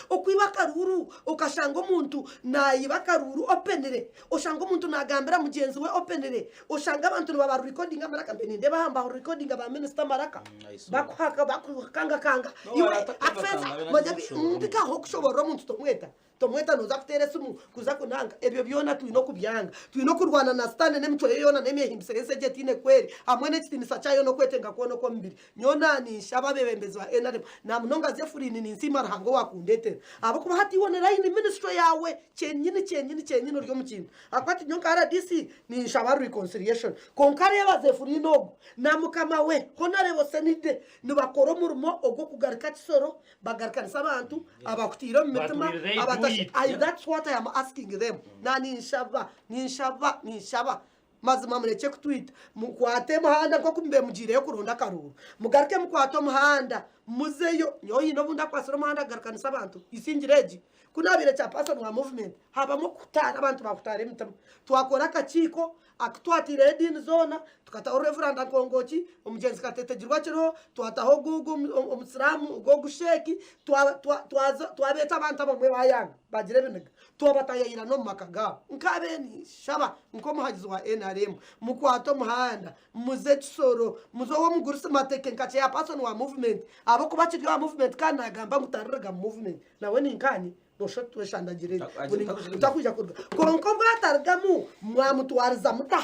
Okwiba akaruuru okashanga omuntu naayiba akaruuru openire, oshanga omuntu naagambira mugyenzi we openire, Oshanga abantu nibaba recordinga amaraka mbe nindeeba aha mbaho recordinga ba minisita amaraka I saw. bakuhaka bakukangakanga No, iwe atakangakanga, akufensa abe manya nagize kushoborora ndikaho okushoborora omuntu tomweta tomweta noza kuteera esimu kuza kunanga ebyo byona twine okubyanga twine okurwana na sitaane n'emicwe ye yoona n'emyehimbise y'ensi egi etaine kweri hamwe n'ekitiinisa kyayo n'okwetenga kwona okw'omubiri Nyowe naninshaba abebembezi ba nrm namunonga Zephyrin ninsiima Ruhanga owakundetera ahabwokuba hati iwe ori line ministry yawe kyenyini kyenyini kyenyini ori omu kintu ahakuba hati nyowe nka rdc ninshaba reconciliation kwonka reeba Zephyrin ogu na mukama we Honarebo Senide nibakora omurimo ogwokugaruka Kisoro bagarukanisa abantu abakutiire omu But mitima will they do abatashe it? I, that's what I am asking them naninshaba ninshaba ninshaba Mazima murekye kutwita, mukwate omuhanda nk'oku mubaire mugiireyo kuronda akaruuru. Mugaruke mukwate omuhanda muzeyo. Nyowe haine obu ndakwatsire omuhanda kugarukanisa abantu isingiro egi. Ku naabaire chairperson wa movement, haabamu okutaana abantu baakutaara emitima. Twakora akakiiko aku twataireho ediini zoona, tukataho Reverand Nkongoki, omugyenzi Katetegirwe akiriho, twataho ogu ogu omusiraamu ogu ogu Sheikh, twabeeta abantu abamwe baayanga baagira ebiniga. Twabatayayira n'omu maka gaabo. Nkabe ninshaba nk'omuhagizi wa nrm, mukwate omuhanda muze Kisoro, muze ow'omugurusi Mateke nka chairperson wa movement ahabw'okuba akiri owa movement kandi nagamba ngu tariruga mu movement nawe ninkanye noshusha oti tweshandagire ntakwija kuruga. Kwonka obu atarugamu mwamutwariza muta?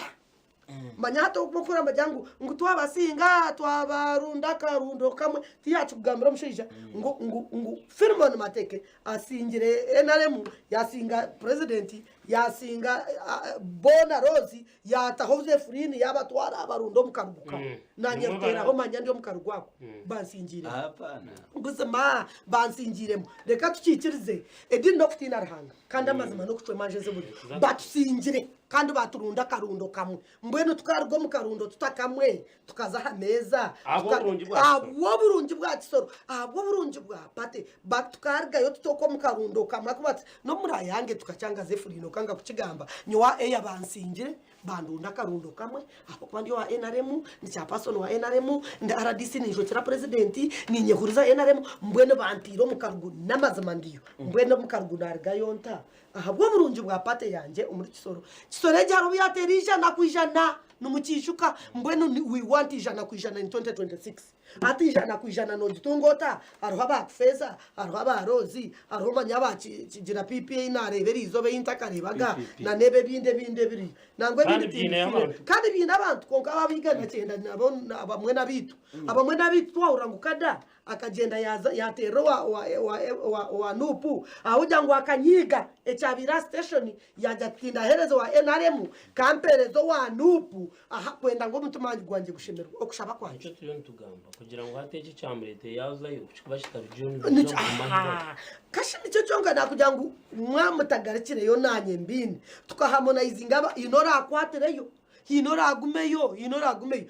Manya hati oku orikuhurira nibagira ngu ngu twabasinga twabarunda akarundo kamwe tiyakikugambira omushaija ngu ngu ngu Philemon Mateke asingire NRM yasinga president yasinga ah, boona Rose yataho Zephyrin yabatwara abarunda omu karugu kamwe nanye Nimwe ruteeraho bara- manya ndi omu karugu ako bansingiiremu Hapana. buzima bansingiiremu reka tukiikirize ediini n'okutiina Ruhanga kandi amazima n'okucwa emanja ez'oburyo batusingire Kandi baaturunda akarundo kamwe. Mbwenu tukaruga omu karundo tuta kamwe, tukaza aha meeza. Ahabw'oburungi bwa Kisoro. Ahabw'oburungi bwa Kisoro, ahabw'oburungi bwa pate. Ba, tukarugayo tuta okwo omu karundo kamwe akuba ati, N'obu muraayange tukakyanga Zefuriini okanga kukigamba, nyowe eya bansingire. Bandunda akarundo kamwe ahabw'okuba ndi owa nrm, ndi chairperson wa nrm, ndi rdc ninjwekyera president, ninyehuriza nrm, mbwenu banteire omu karugu n'amazima ndiyo. Mbwenu omu karugu narugayo nta? Ahabw'oburungi bwa party yangye omuri Kisoro. Kisoro egi hariho obu yateera 100%, nimukiijuka? Mbwenu we want 100% in 2026. Hati 100% nogitunga ota? Hariho aba Kufeeza, hariho aba Rose, hariho manya aba Kigira PP ei naareeba eriizooba ei ntakareebaga, PPP. na n'ebi ebindi ebindi ebiriyo. Nangwa Kandi ebindi biineyo timbifire. abantu. Kandi biine abantu kwonka abo ab'igana kyenda nabo abamwe n'abaitu. Abamwe n'abaitu twahurira ngu kada akagyenda yaaza yaateerera owa owa owa owa owa Nup ahabw'okugira ngu akanyiiga ekyabaire aha station yaagira ati tindaheereza owa NRM kampeereze owa Nup Aha kwenda ngu omutima gwangye gushemererwe, okushaba kwangye. Nikyo turiyo nitugamba kugira ngu hati eki ekyamureetire yaazayo ku kikuba kitarugyeyo nibiija kuguma ahu bari. Kashi nikyo kyonka nakugira ngu mwamutagarikireyo nanye mbiine tukahamonayizinga aba haine orakwatireyo haine oragumeyo haine oragumeyo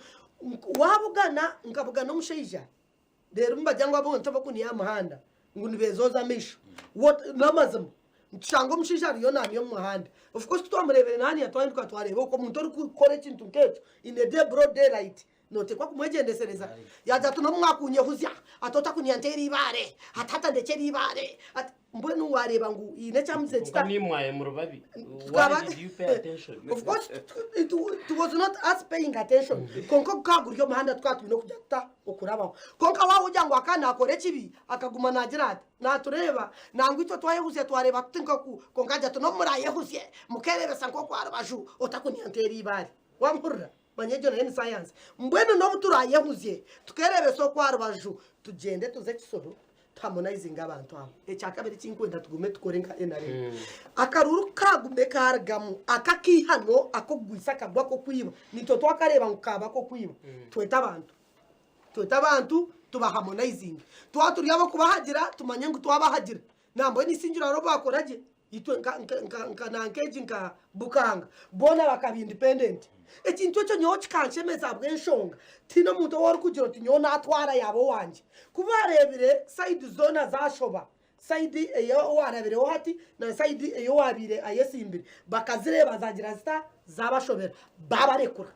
wabugana nkabugana omushaija Reero nibagira ngu abantu abakuniya aha muhanda ngu nibezoza amaisho. What n'amazima. Nitushanga omushaija ariyo naaniya omu muhanda. Of course ku twamureebire naaniya twahinduka twareeba okwo omuntu orikukora ekintu nk'ekyo in a day broad daylight nooteekwa kumwegyendesereza. Yaagira ati n'obu mwakunyehuzya ati otakuniya nteera eibaare, ati hati ndekyere eibaare, ati Mbwenu wareeba ngu haine ekyamuze Kwonka kita nimwaye muri babi. Tukaba Why did you pay attention? Of course it, it was not us paying attention. Kwonka gukaba guri omuhanda tukaba twine kujya tuta okurabaho. Kwonka waaba ogira ngu akaba nakora ekibi akaguma nagira ati natureeba nangwa itwe twayehuzya twareeba tuti nkoku kwonka agira ati nobu murayehuzye mukerebesa nkoku aha rubaju otakuniya nteera eibaare. Wamuhurira? Manya egyo nayo ni sayansi. Mbwenu n'obu turaayehuzye tukeereebesa oku aha rubaju, tugyende tuze Kisoro tuhamonayizinge abantu abo. Ekyakabiri eki nkwenda tugume tukore nka NRM, akaruuru ku kaagume kaarugamu ak'akaihano ak'okugwisa akagwe ak'okwiba, naitwe twakareeba ngu kaaba ak'okwiba, twete abantu. Twete abantu tubahamonayizinge. Twaba turi ab'okubahagira tumanye ngu twabahagira. Nambwenu Isingiro hariho obu baakora gye. Itwe nka nka nka nka nanka egi nka Bukanga boona bakaba independent. Ekintu ekyo nyowe kikanshemeza ahabw'enshonga tihaine omuntu ou orikugira oti nyowe natwara yaaba owangye. Ku baareebire side zoona zashoba, side ei owarabireho hati na side ei owaabaire ayesimbire bakazireeba zagira zita? Zabashobera baabarekura.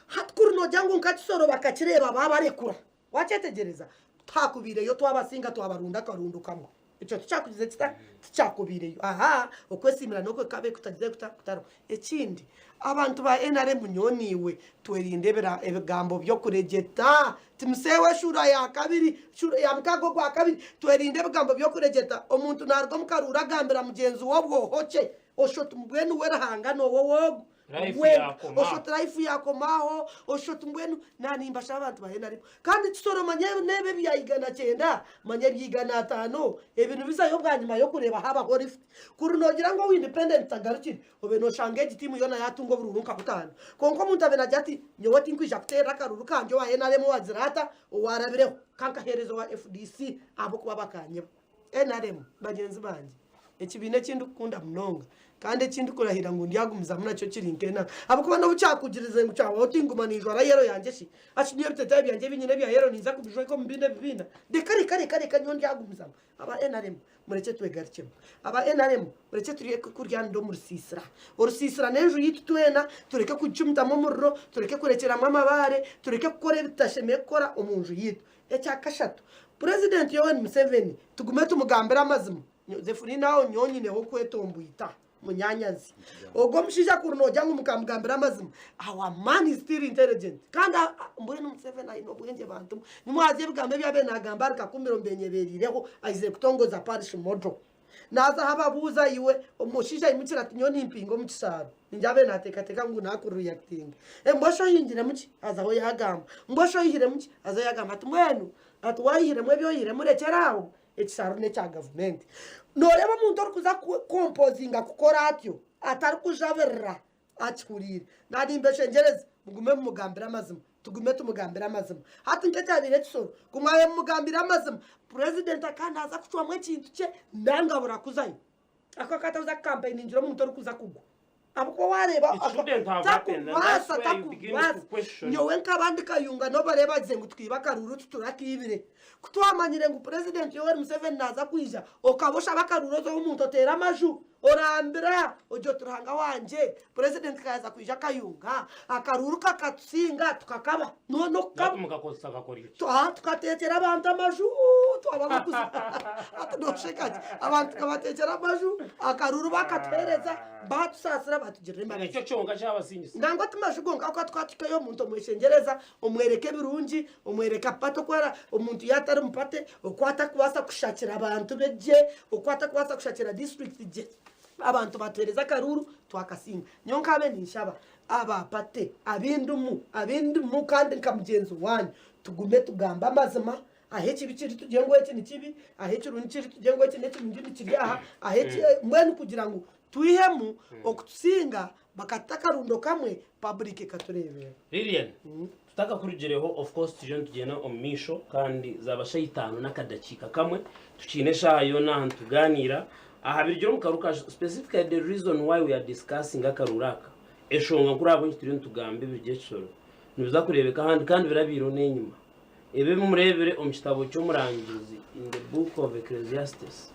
Hati kuri noogira ngu nka Kisoro bakakireeba baabarekura. Wakyetegyereza? Tihakubaireyo twabasinga twabarunda akarundo kamwe. Ekyo tikyakugize kita? Tikyakubaireyo. Aha, okwesiimira n'okwe kukabaire kutagize kuta? Kutariho. Ekindi, abantu ba nrm nyowe naiwe twerinde ebira ebigambo by'okuregyeta. Timoseewo eshuura ya kabiri, eshuura ya mukaaga ogwa kabiri, twerinde ebigambo by'okuregyeta. Omuntu naaruga omu karuuru agambira mugyenzi we obwohokye, oshusha oti mbwenu we Ruhanga noowe ow'ogu. Life Mbwenu yakoma oshusha oti life yakoma aho, oshusha oti mbwenu na nimbashaba abantu ba NRM. Kandi Kisoro manya n'ebi ebya 190, manya ebya 500, ebi nibizayo bwanyima y'okureeba haabaho rift. Kuri noogira ngu owa independent tagarukire, obe nooshanga egi tiimu yoona yaatunga oburuuru nka butaano. Kwonka omuntu abe naagira ati nyowe tinkwija kuteerera akaruuru kangye owa NRM owaagira ata, owaarabireho, ka nkaheereze owa FDC ahabw'okuba bakanyeba. NRM bagyenzi bangye, ekibiina eki ndikukunda munonga kandi eki ndikurahira ngu ndyagumizamu nakyo kiri nk'enanga ahabw'okuba n'obu kyakugirize ngu kyabaho tinguma ninjwara yero yangye shi hati nyowe ebiteteeyi byangye ebi nyine ebya yero ninza kubijweka omu bindi ebibiina reka reka reka reka nyowe ndyagumizamu. Aba NRM murekye twegarukyemu, aba NRM murekye tureke kuryanira omu rusiisira, orusiisira n'enju yaitu twena tureke kugicumitamu omuriro, tureke kurekyeramu amabaare, tureke kukora ebi tutashemereire kukora omu nju yaitu. Ekyakashatu, Purezidenti Yoweri Museveni tugume tumugambire amazima. Zephurine aho nyowe nyineho okwetomboita munyanyazi. Ogwo omushaija kuri nogira ngu mukamugambira amazima, our man is still intelligent. Kandi mbwenu Museveni aine obwengye bantu mwe. Nimwazya ebigambo ebi abaire nagamba ahari Kakumiro mbenyebereireho aizire kutongoza parish model. Naaza aho ababuuza iwe omushaija aimukire ati nyowe nimpinga omu kishaaro. Ningira abaire naateekateeka ngu naakureactinga. Mbwenu shi ohingiremu ki? Azaho yaagamba. Mbwenu shi oihiremu ki? Azaho yaagamba ati mbwenu ati waihiremu ebi oihiremu rekyera aho, ekishaaro n'ekya gavumenti. Nooreeba omuntu orikuza kukompozinga kukora atyo atarikujabirira akihuriire. Naanimbeshengyereza mugume mumugambire amazima. Tugume tumugambire amazima. Hati nk'ekyabaire ekisoro, ku mwabaire mumugambire amazima, purezidenti akaba naaza kucwamu ekintu kye nanga bura kuzayo. Ako akaba atakuza kukampeiningira omuntu orikuza kugwa. Ahabw'okuba waareeba It shouldn't have happened and that's takubaasa, where you begin to takubaasa. question. Nyowe nkaba ndi Kayunga n'obu bagize ngu tukiiba akaruuru titurakibire. Ku twamanyire ngu purezidenti Yoweri Museveni naaza kwija, okaba oshaba akaruuru oze ow'omuntu oteere amaju. Orambira ogira oti Ruhanga wangye, purezidenti ka yaaza kwija akayunga, akaruuru kakatusinga tukakaba. Noona okukaba. Hati mukakozesa kakora ki? Aha tukateekyera abantu amaju twaba abakuza. Hati noosheka ki? Abantu tukabateekyera amaju, akaruuru bakatuheereza, baatusaasira baatugirira embabazi. Ekyo kyonka kyabasingisa? Nangwa ti maju gonka ahabw'okuba tukaba tuhikayo omuntu omweshengyereza, omworeka ebirungi, omworeka party oku ara omuntu yaaba atari mu party oku atakubaasa kushakira abantu be gye, oku atakubaasa kushakira district gye. Abantu batuheereza akaruuru twakasinga. Nyowe nkaabe ninshaba aba party abu ndimu, abu ndimu kandi nka mugyenzi waanyu, tugume tugambe amazima, ahu ekibi kiri tugire ngu eki ni kibi, ahu ekirungi kiri tugire ngu eki n'ekirungi nikiri aha, ahu eki mbwenu kugira ngu twihemu okutusinga Bakatuta akarundo kamwe public ekatureebera. Lilian, tutakakurugireho of course turiyo nitugyenda omu maisho kandi zaaba shaaha itaano n'akadakiika kamwe tukiine eshaaha yoona aha nitugaaniira aha birugire omu karuuru ka specifically the reason why we are discussing akaruuru aka eshonga nkuru ahabw'enki turiyo nitugamba ebirugire ekisoro nibiza kureebeka ahandi kandi birabaireho n'enyima Ebi ebi mureebire omu kitabo ky'Omurangizi, in the book of Ecclesiastes,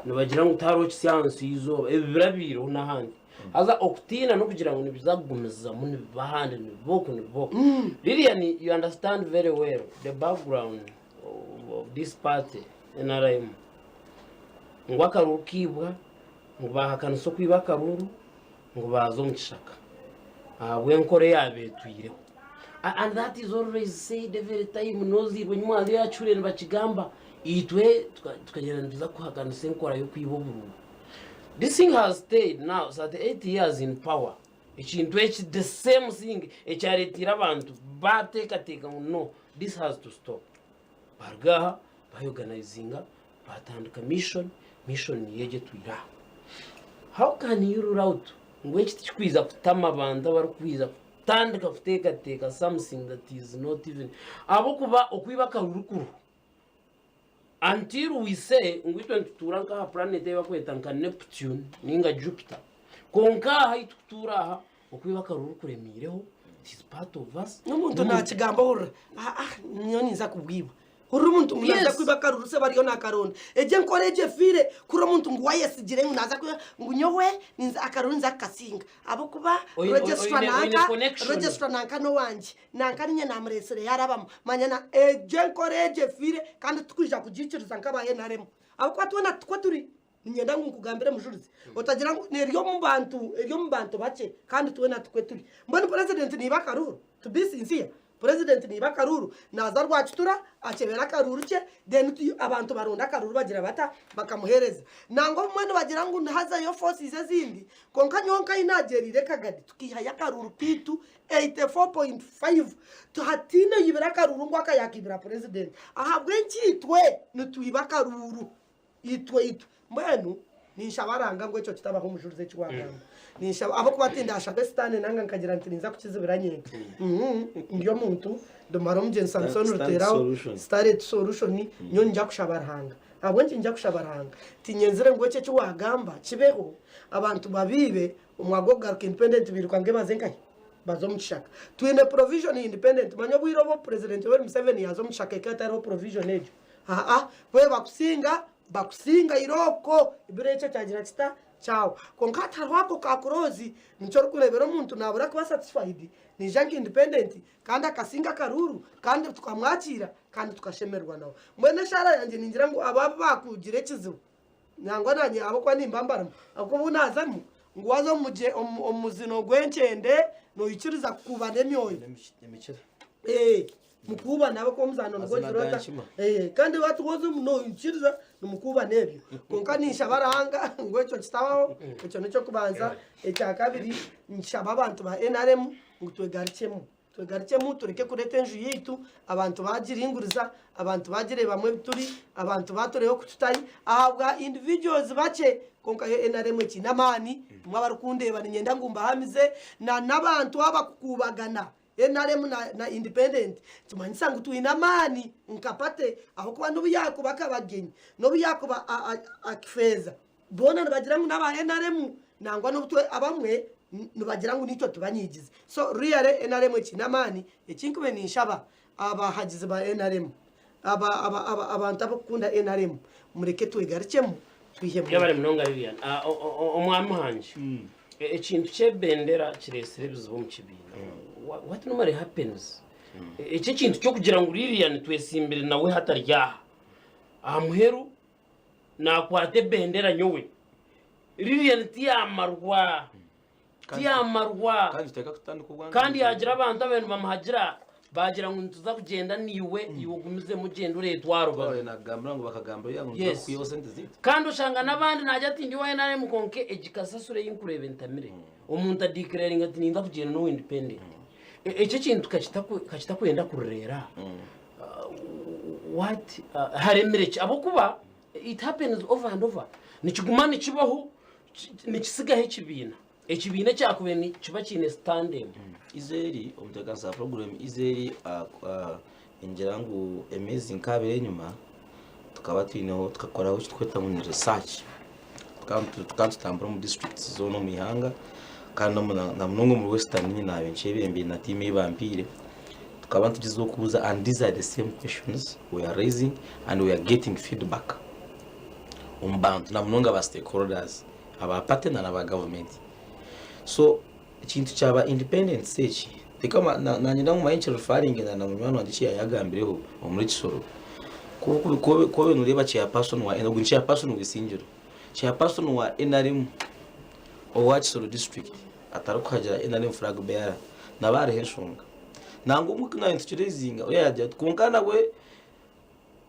nibagira ngu tihariho kisya ahansi y'eizooba. Ebi birabaireho n'ahandi. Haza okutiina n'okugira ngu nibiza kugumizamu nibiba ahandi, nibiba oku, nibiba oku. Lilian, you understand very well the background of, of this party, NRM. Ngu akaruuru kaibwa, ngu baahakanisa okwiba akaruuru, ngu baaza omu kishaka ahabw'enkora eyaabeetwireho. And that is always said every time noziirwe nyuma hariyo yakihurire nibakigamba itwe tukagira nituza kuhakanisa enkora y'okwiba oburuuru. This thing has stayed now 38 years in power. Ekintu eki the same thing ekyaretiire abantu bateekateeka ngu no this has to stop. Baruga aha bayorganizinga Baatandika mission, mission niyo egyo etwire aha. How can you rule out ngu eki tikikwija kutama abantu abarikwija kutandika kuteekateeka something that is not even ahabw'okuba okwiba akaruru kuriho until we say ngu itwe nitutuura nk'aha planet ei barikweta nka Neptune ninga Jupiter kwonka aha ahu turikutuura aha okwiba akaruru kuremiireho it is part of us. N'omuntu naakigamba ohurira, ah ah nyowe ninza kubwiba. Hurira omuntu ngu naza kwiba akaruru se bariyo nakaronda. Egyo enkora egyo efiire kuri omuntu ngu wayesigire ngu naza kwiba ngu nyowe ninza akaruru ninza kukasinga ahabw'okuba registra nanka registra nanka n'owangye nanka ninye namuresire yarabamu manya na egyo enkora egyo efiire kandi titukwija kugiikiriza nk'aba NRM ahabw'okuba twena tikwo turi. Niinyenda ngu nkugambire mujurizi, otagira ngu eri omu bantu, eri omu bantu bakye kandi twena tikwe turi. Mbwenu purezidenti naiba akaruuru? To be sincere, purezidenti naiba akaruuru, naaza Rwakitura akyebera akaruuru kye then abantu baronda akaruuru bagira bata? Bakamuheereza. Nangwa obumwe nibagira ngu nihazayo forces ezindi, kwonka nyowe nk'ahi naagyereire Kagadi tukaihayo akaruuru kaitu 84.5 hataine oibire akaruuru ngu aka yakaibira purezidenti. Ahabw'enki itwe nitwiba akaruuru? Itwe, itwe. Mbwenu ninshaba Ruhanga ngu ekyo kitabaho omujurizi eki waagamba. Ninshaba, ahabw'okuba tindashabe Sitaane nanga nkagira nti ninza kukizibira nyenka. Mm, ndi omuntu, ndimara omugyenzi Samusooni Start Ruteeraho, solution. start solution, nyowe ninja kushaba Ruhanga. Ahabw'enki ninja kushaba Ruhanga? Tinyenzire ngu ekyo eki waagamba kibeho, abantu babiibe, omwaka gw'okugaruka independent bairukange baze nkahi? Baze omu kishaka. Twine provision independent, manya obwire obu President Yoweri Museveni yaaza omu kishaka ekaba etariho provision egyo. Aa bwe bakusinga bakusinga irooko biro ekyo kyagira kita kyawa kwonka hati hariho ako ka clause nikyo orikureebera omuntu nabura kuba satisfied naija nka independent kandi akasinga akaruuru kandi tukamwakiira kandi tukashemererwa nawe mbwenu eshaara yangye ningira ngu abo abu bakugira ekizibu nangwa nanye ahabw'okuba nimba mbarimu ahabw'okuba obu naazamu ngu waaza omu muzino gw'enkyende noikiriza kukuubana emyoyo. Emikira. Mukuuba nabo ku omuzaano nigwo Mazima ogira ota ga nkima. Eh, kandi wati woza noikiriza nimukuuba n'ebyo kwonka ninshaba Ruhanga ngu ekyo kitabaho ekyo n'ekyokubanza ekyakabiri nshaba abantu ba NRM ngu twegarukyemu twegarukyemu tureke kureeta enju yaitu abantu bagiringuriza abantu bagireebamu ebituri abantu batureeba oku tutari ahabwa individuals bakye kwonka yo NRM ekiine amaani imwe abarikundeeba niinyenda ngu mbahamize na n'abantu abakukuubagana Nrm na independent nikimanyisa ngu twine amaani nka party ahabw'okuba n'obu yaakuba Kabagenyi, n'obu yaakuba Akifeeza boona nibagira ngu n'aba nrm nangwa n'obu abamwe nibagira ngu naitwe tubanyigize. So really nrm ekiine amaani, eki nkubaire ninshaba abahagizi ba nrm, abantu abarikukunda nrm mureke twegarukyemu. Twihemu. Yebare munonga Lilian. Ah, o- o- o- Omwami Muhangi, ekintu ky'ebendera kireetsire ebizibu omu kibiina. What normally happens? Eki ekintu ky'okugira ngu Lilian twesimbire nawe hati ari aha. Aha muheru nakwata ebendera nyowe. Lilian tiyamarwa. Tiyamarwa. Kandi tuteeka kutandika obwanga. Kandi yagira abantu ababaire nibamuhagira bagira ngu nituza kugyenda naiwe iwe ogumizemu ogyende oreetwara obabe. Twaba nagambira ngu bakagamba ya ngu Yes. nituza kukwihaho sente zaitu. Kandi oshanga n'abandi naagira ati ndi owa NRM kwonka egi kasasiro ei nkureeba entamire. Omuntu adeclaringa ati ninza kugyenda n'owa independent. Ekyo ekintu kakitakwenda kureera what haremire ki? Ahabw'okuba it happens over and over. Nikiguma nikibaho nikitsigaho ekibiina. Ekibiina ekyakubaire nikiba kiine sitande emwe. Izeeri omutebeekanisa wa puroguraamu Izeeri ningira ngu emeezi nk'abiri enyima tukaba twineho tukakoraho eki turikweta ngu ni research. Tukaba nitutambura omu disiturikiti zoona omu ihanga kandi na munonga omuri Western niinye naaba nkyebembeire na tiimu ei bampiire. Tukaba nitugyezaho kubuuza and these are the same questions we are raising and we are getting feedback omu bantu na munonga aba stakeholders aba party na aba gavumenti. So ekintu kyaba independence eki reka nanye manye nkirefaringe na munywani wangye eki yayagambireho omuri Kisoro. Ku obe noreeba chairperson wa ogu ni chairperson w'eisingiro, chairperson wa NRM owa Kisoro district atarikuhagira NRM flag bearer naba hariho enshonga. Nangwa obumwe ku naabaire nitukirezinga oriya yaagira ati kwonka nabwe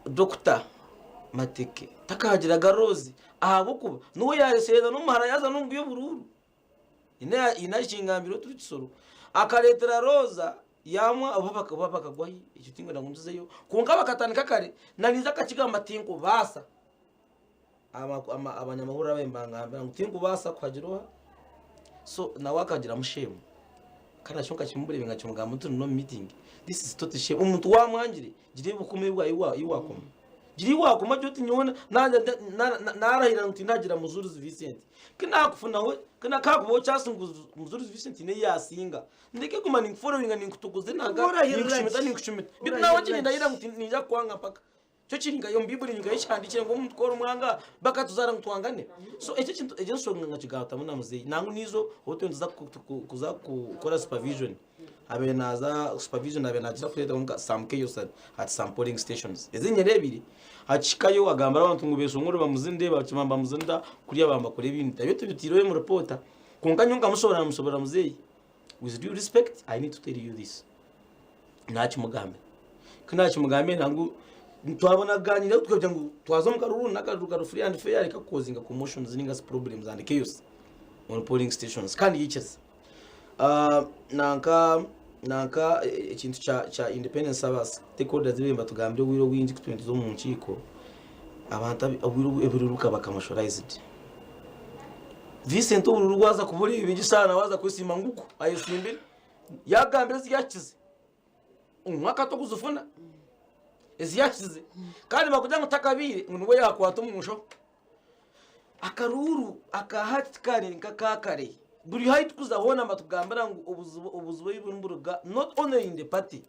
Dokita Mateke takahagiraga Rose ahabw'okuba niwe yaareseereza n'omuhara yaaza n'omu by'oburuuru. Haine ekingambire turi Kisoro akareetera Rosa yaamwa oba bakagwa hi ekyo tinkwenda ngu nkizeyo kwonka bakatandika kare na ninza akakigamba tinkubaasa abanyamahurire ababaire nibangambira ngu tinkubaasa kuhagira oha so nawe akagiramu shame kandi nakyo nkakimureeba nkakimugamba turi n'omu meeting this is total shame omuntu waamwangire gira ebikumi ebi waakoma gira ebi waakoma gira oti nyowe naarahira ngu tindagira Mujurizi Vincent ku naakufunaho ku haakubaho chance ngu Mujurizi Vincent haine ei yaasinga ndeke kuguma ninkuforowinga ninkutuguza enanga ninkucumita ninkucumita beitu naawe eki nindahira ngu niinyija kukwanga mpaka. Kyo kiri nka omu Baibuli nka ekihandiikire ngu omuntu ku orimwanga bakatuzaara ngu twangane. So ekyo ekintu egyo enshonga nkagigatamu na muzeeyi. Nangwa naijo obu turiyo nituza kuza kukora supervision abaire naaza supervision abaire naakiza kureetaho nka some chaos at some polling stations. Ezi nyereebire akihikayo agambira abantu ngu beshongore bamuzinde bakima nibamuzinda kuriya bambakora ebindi. Ebyo tubitiireho omu ripoota. Kwonka nyowe nkamushoboorora namushoboorora muzeeyi with due respect I need to tell you this. Naakimugambira. Ku naakimugambire ngu twabona kugaaniiraho tukagira ngu twaza omu karuru n'akaruru kari free and fair reka kukozinga commotions ninga shi problems and chaos on polling stations kandi yaikiriza. Nanka nanka ekintu kya kya independence aba stakeholders ebi nibatugambira obwire obwingi ku turi nituza omu nkiiko, abantu obwire ebiruru bikaba commercialized. Vincent obururu bwaza kubura ebingi shaaha nawe aza kwesiima ngugu ayesimbire. Yaagambira ezi yaakize omu mwaka tokuzifuna ezi yaakize kandi bakugira ngu takabiire ngu nibwo yaakwata omu nshaho. Akaruuru aka hati tikari nk'aka kare. Buri ahu turikuza hoona nibatugambira ngu obuzibu obuzibu ahu buri niburuga not only in the party.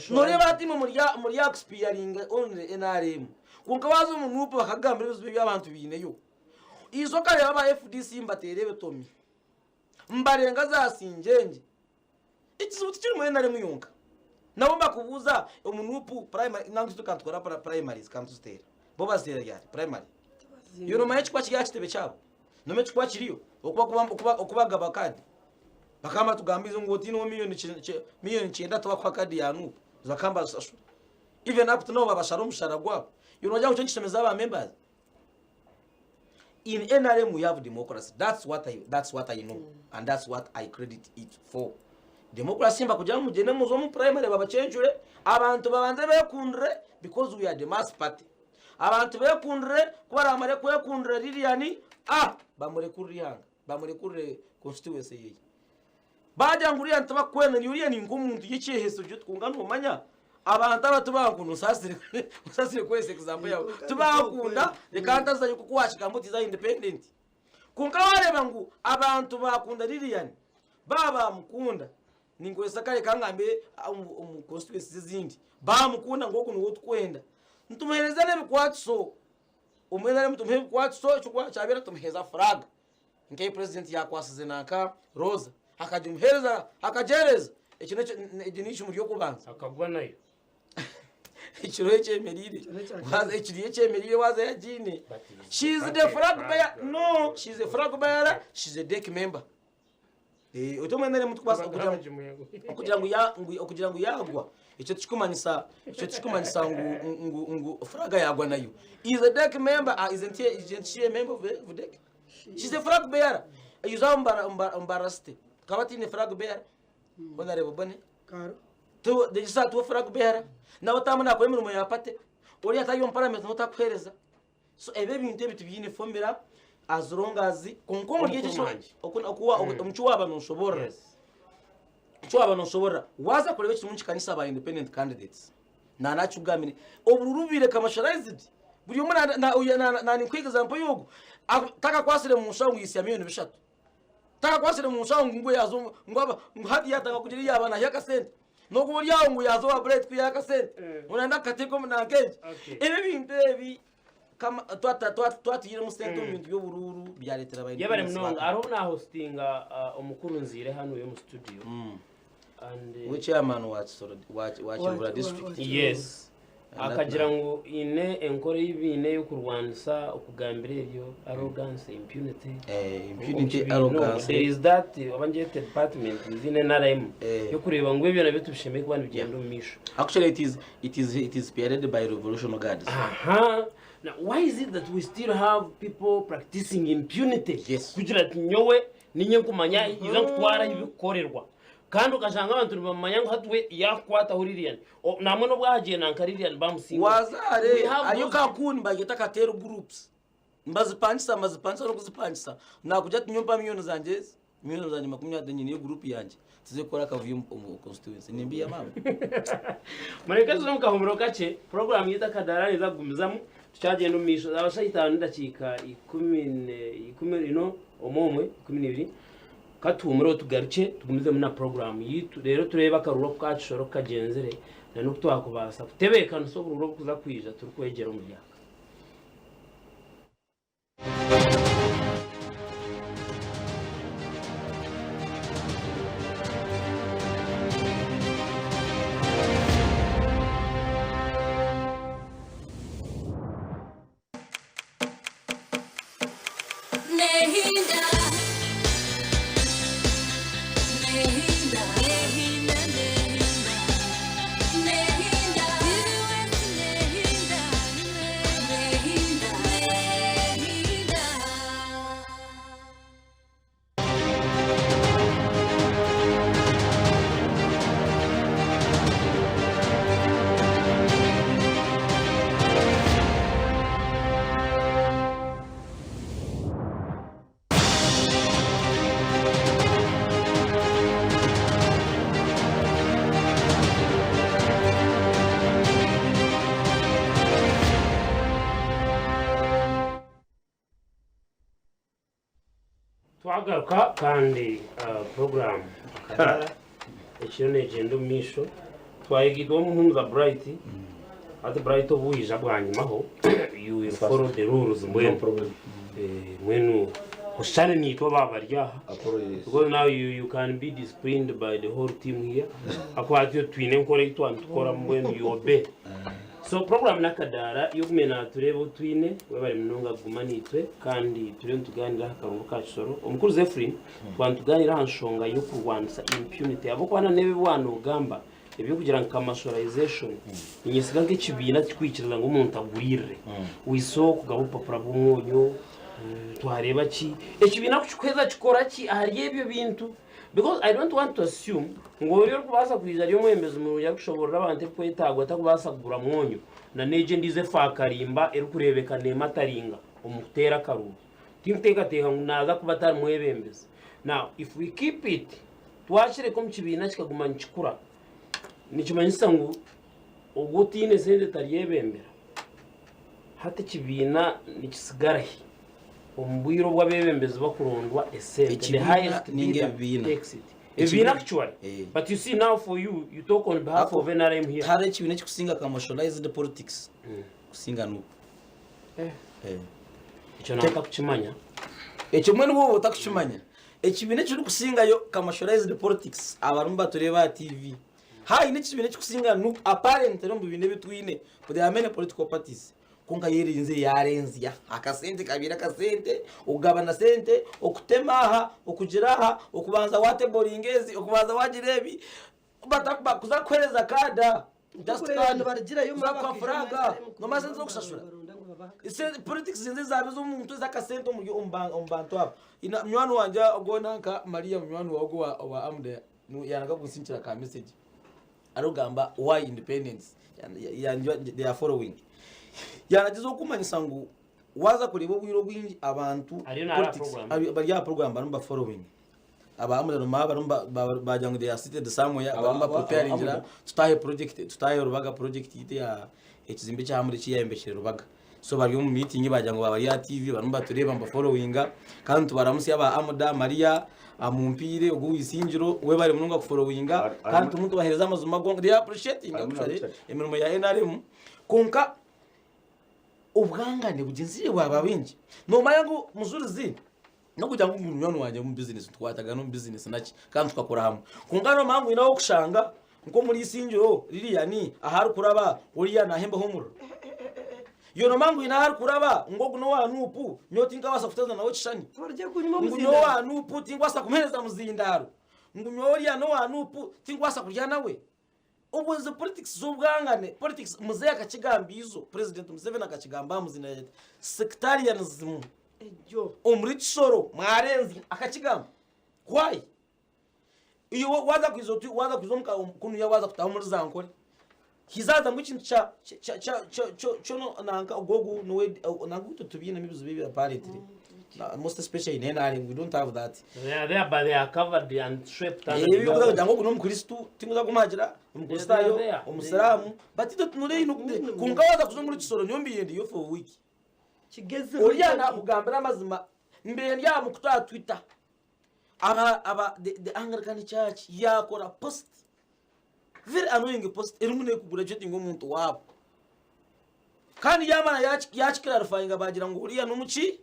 Nooreeba hati imwe muri muri aha kusipiyaringa only NRM kwonka waaza omu NUP bakakugambira ebizibu ebi abantu baineyo. Ijo okareeba aba FDC nibateera ebitomi. Mbarenga za singyengye. Ekizibu tikiri mu NRM yonka. Nabo mbakubuuza omu NUP primary nangwa itwe ka nitukora primaries ka nituziteera. Bo baziteera ryari primary? Iwe nomanya ekikuba kiri aha kitebe kyabo? Nomanya ekikuba kiriyo? Oku bagaba kaadi? Bakaba batugambiize ngu otiineho million kyenda tibakuha kaadi ya NUP. Bakaba nibazishashura. Even up to now babashara omushara gwabo. Iwe nogira ngu ekyo nikishemeza aba members? In NRM we have democracy. That's what I, that's what I know and that's what I credit it for. Democracy mbakugira ngu mugyende muze omu primary babacwencure abantu babanze bekundire because we are the mass party. Abantu bekundire ku baramare kwekundira Lilian ah bamurekurire ihanga bamurekurire constituency yeye. Baagira ngu uriya ntibakwenda ni uriya ni nk'omuntu y'ekyeheso gye kwonka noomanya abantu aba tibankunda onsaasire onsaasire kukozesa example yaawe tibankunda reka ntazayo kuko waakigamba oti za independent kwonka waareeba ngu abantu baakunda Lilian baaba baamukunda ninkozesa kare reka ngambe omu constituencies ezindi baamukunda ngu ogu niwe tukwenda nitumuheereza n'ebikwatiso. Omu NRM tumuhe ebikwatiso ekyo kyabeera tumuheeza flag nk'ei president yakwasize nanka Rosa akagimuheereza akagyereeza ekyo nekyo egi n'eicumu ry'okubanza. Akagwa nayo. Ekiriho ekyemereire waza ekiriyo ekyemereire waza yagiine she is the flag bearer no she is a flag bearer she is a dec member. Eh, oti omu NRM tikubaasa kugira ngu okugira ngu ya ngu okugira ngu yagwa ekyo tikikumanyisa ekyo tikikumanyisa ngu ngu ngu flag yagwa nayo is a dec member uh, isn't she, isn't she a member of the, of dec she's a flag bearer iza omu Mbarara city kaba tiine flag bearer honorable bone Karo. tu degisa tuwe flag bearer nawe tamu nakora emirimo ya party ori atari omu parliament notakuhereza So ebi ebintu ebi tibiine formula as long as kwonka omuri ekyo Omukuru wange. okuwa omuki waaba noshoborora Yes. eki waaba noshoborora waaza kureeba ekirimu nikikanisa aba independent candidates nanakikugambire obururu bubaire commercialized buri omwe na example y'ogu takakwasire mu nshaho ngu yisya miliyoni bishatu takakwasire mu nshaho ngu ngu yaza omu- ngu aba ngu hati yatanga kugira ei yaaba nahiha akasente n'okuba ori aho ngu yaza owa Bright kwihayo akasente Eh. ngu nayenda kukateeka omu nanka egi Okay. ebi ebintu ebi kama twatwiremu sente omu bintu by'oburuuru byareetera aba Yebare independents munonga baka hariho obu nahostinga omukuru nziire hanu omu studio and we chairman wa Kisoro wa wa Kiruhura district yes And that akagira ngu ine enkora ei baine ey'okurwanisa okugambira ebyo arrogance impunity eh Omu impunity kibiina arrogance there is that oba ngyete department within NRM Eh. y'okureeba ngu ebyo nabyo tubishemereire kuba nibigyenda omu maisho actually it is it is it is spearheaded by revolutionary guards Aha. Now, why is it that we still have people practicing impunity? Yes. Kugira ati nyowe ninye nkumanya iza nkutwara ahi bikukorerwa. Kandi okashanga abantu nibamanya ngu hati we yakukwataho Lilian. O- Namwe n'obu ahagyenda nka Lilian bamusinga. wazaare We have hariyo those- kakuni bageta kateero groups mbazipangisa mbazipangisa n'okuzipangisa nakugira ati nyowe mpa miliyoni zangye ezi miliyoni zangye makumi atano nyineyo gurupu yangye tuze kukora akavuyo omu constituency nimbiiha maama. Mureke tuze omu kahumuro kakye, puroguraamu yaitu Akadaara neeza kugumizamu tukyagyenda omu maisho. Zaaba shaaha itaano n'edakiika ikumi ino omwe omwe ikumi n'ibiri. Ka tuhumureho tugarukye tugumizemu na puroguraamu yaitu reero tureebe akaruru oku kaakishora oku kagyenzire na n'oku twakubaasa kutebeekanisa obururu obukuza kwija turikwegyera omuri aka. Twagaruka kandi puroguraamu Akadaara ekiriyo neegyenda omu maisho. Twayegaitwaho Omuhumuza Bright. Hati Bright obu waija bwanyimaho you will follow the rules mbwenu. Mbwenu oshushane naitwe abaaba bari aha because now you can be disciplined by the whole team here ahakuba hati twine enkora ei twaba nitukora mbwenu you obey. So program n'akadaara y'okume natureeba ou twine webare munonga kuguma naitwe kandi turiyo nitugaanira aha karungu ka Kisoro. Omukuru Zephyrin twaba nitugaanira aha nshonga y'okurwanisa impunity ahabw'okuba na n'ebi ebi waanogamba eby'okugira ngu commercialization niinyesiga nk'ekibiina tikikwikiriza ngu omuntu aguriirire. We saw okugaba obupapura bw'omwonyo, twareeba ki, ekibiina kukikuheeza kikora ki ahari ebyo bintu? Because I don't want to assume ngu oriya orikubaasa kwija ari omwebembezi murungi arikushoboorora abantu ebirikwetaagwa tarikubaasa kugura mwonyo na n'egyo endiijo efaakarimba erikureebeka neemataringa omu kuteera akaruuru. Tinkuteekateeka ngu naaza kuba atari mwebembezi. Now if we keep it, twakireka omu kibiina kikaguma nikikura, nikimanyisa ngu ogwo otaine sente taryebembera. Hati ekibiina nikitsigara hi? Omu bwire obu abeebembezi bakurondwa esente, the Ekibiina highest ninga bidder ebibiina. takes it. Ebibiina actually, Eh. but you see now for you, you talk on behalf Ako- of NRM here. Tihariho ekibiina ekirikusinga commercialized politics kusinga nup. Eh. Ekyo nanka kukimanya. Ekyo mbwenu bwoba otakukimanya, ekibiina ekirikusingayo commercialized politics abarimu batureeba aha TV. Haine ekibiina ekirikusinga nup apparently omu bibiina ebi twine, there are many political parties, kwonka yo erinze yarenzya. Akasente kabaire akasente, okugabana sente, okutema aha, okugira aha, okubanza wateboringa ezi, okubanza wagira ebi, Batakuza kukuhereza kaada just Nkureeba card nibarugirayo kuza kuha bakija furaga omu nomara sente z'okushashura baronda ngu babahe Ese- politics zinze zaaba ez'omuntu ez'akasente omuri omu ba- omu bantu abo Ina- munywani wangye ogwo nanka Maria munywani wawe ogwo wa- wa Amuda nu- yanaga kunsinkira ka message arikugamba why independence Ya- ya- they are following yanagyezaho kumanyisa ngu waza kureeba obwire obwingi abantu Ariyo naaraba politics- program. ari- bari aha program barimu ba following Aba Amda Rumaa barimu bagira ngu they are seated somewhere barimu bapreparingira tutaahe project tutaahe Rubaga project yaitu eya ekizimbe ekya Amda eki yayombekire Rubaga. So bari omu meeting bagira ngu baba bari aha TV barimu batureeba nibafollowinga kandi nitubaramutsya aba Amda, Maria, Amumpiire, ogu ow'eisingiro webare munonga kufollowinga kandi turimu nitubaheereza amazima gonka they are appreciating actually emirimo ya NRM kwonka obwangane bugyenzire bwaba bwingi. Noomanya ngu Mujurizi N'okugira ngu munywani wangye omu bizinesi tukwatagana omu bizinesi naki kandi tukakora hamwe. Kwonka noomanya ngu haine ah'okushanga nk'omuri Isingiro Lilian ahu arikuraba oriya naahembaho omuriro. Iwe noomanya ngu haine ahu arikuraba ngu ogu n'owa Nuupu nyowe tinkabaasa kuteeza nawe ekishushani. Ngu nyowe owa Nuupu tinkubaasa kumuheereza muzindaaro. Ngu nyowe oriya n'owa Nuupu tinkubaasa kurya nawe. Obwo ezo politics z'obwangane, politics muzei akakigamba izo, president Museveni akakigamba aha muzinda ati sectarianism Egyo. omuri Kisoro mwarenzya akakigamba. Why? Iwe waza kwiza oti waza kwiza omuka kunuya waza kutaha omuri Zankore hizazamu ekintu kya kya kya kya kyo nanka ogwo ogu niwe nanka itwe tubiinemu ebizibu ebi apparently. Most especially in NRM we don't have that. They are there, but they are covered and swept under Ebi the kuza kugira ngu ogu n'omukristo tinkuza kumuhagira omukristaayo They are there. omusiraamu but itwe tunure hino kwonka waza kuza omuri kisoro nyowe mbiire ndiyo for a week Kigezeho oriya Jackie. nakugambira amazima mbiire ndi aha mukutu aha twitter aba aba the, the anglican church yakora post very annoying post erimu nekugurajuatinga omuntu waabo Kandi yaamara yaakiclarifyinga baagira ngu oriya n'omuki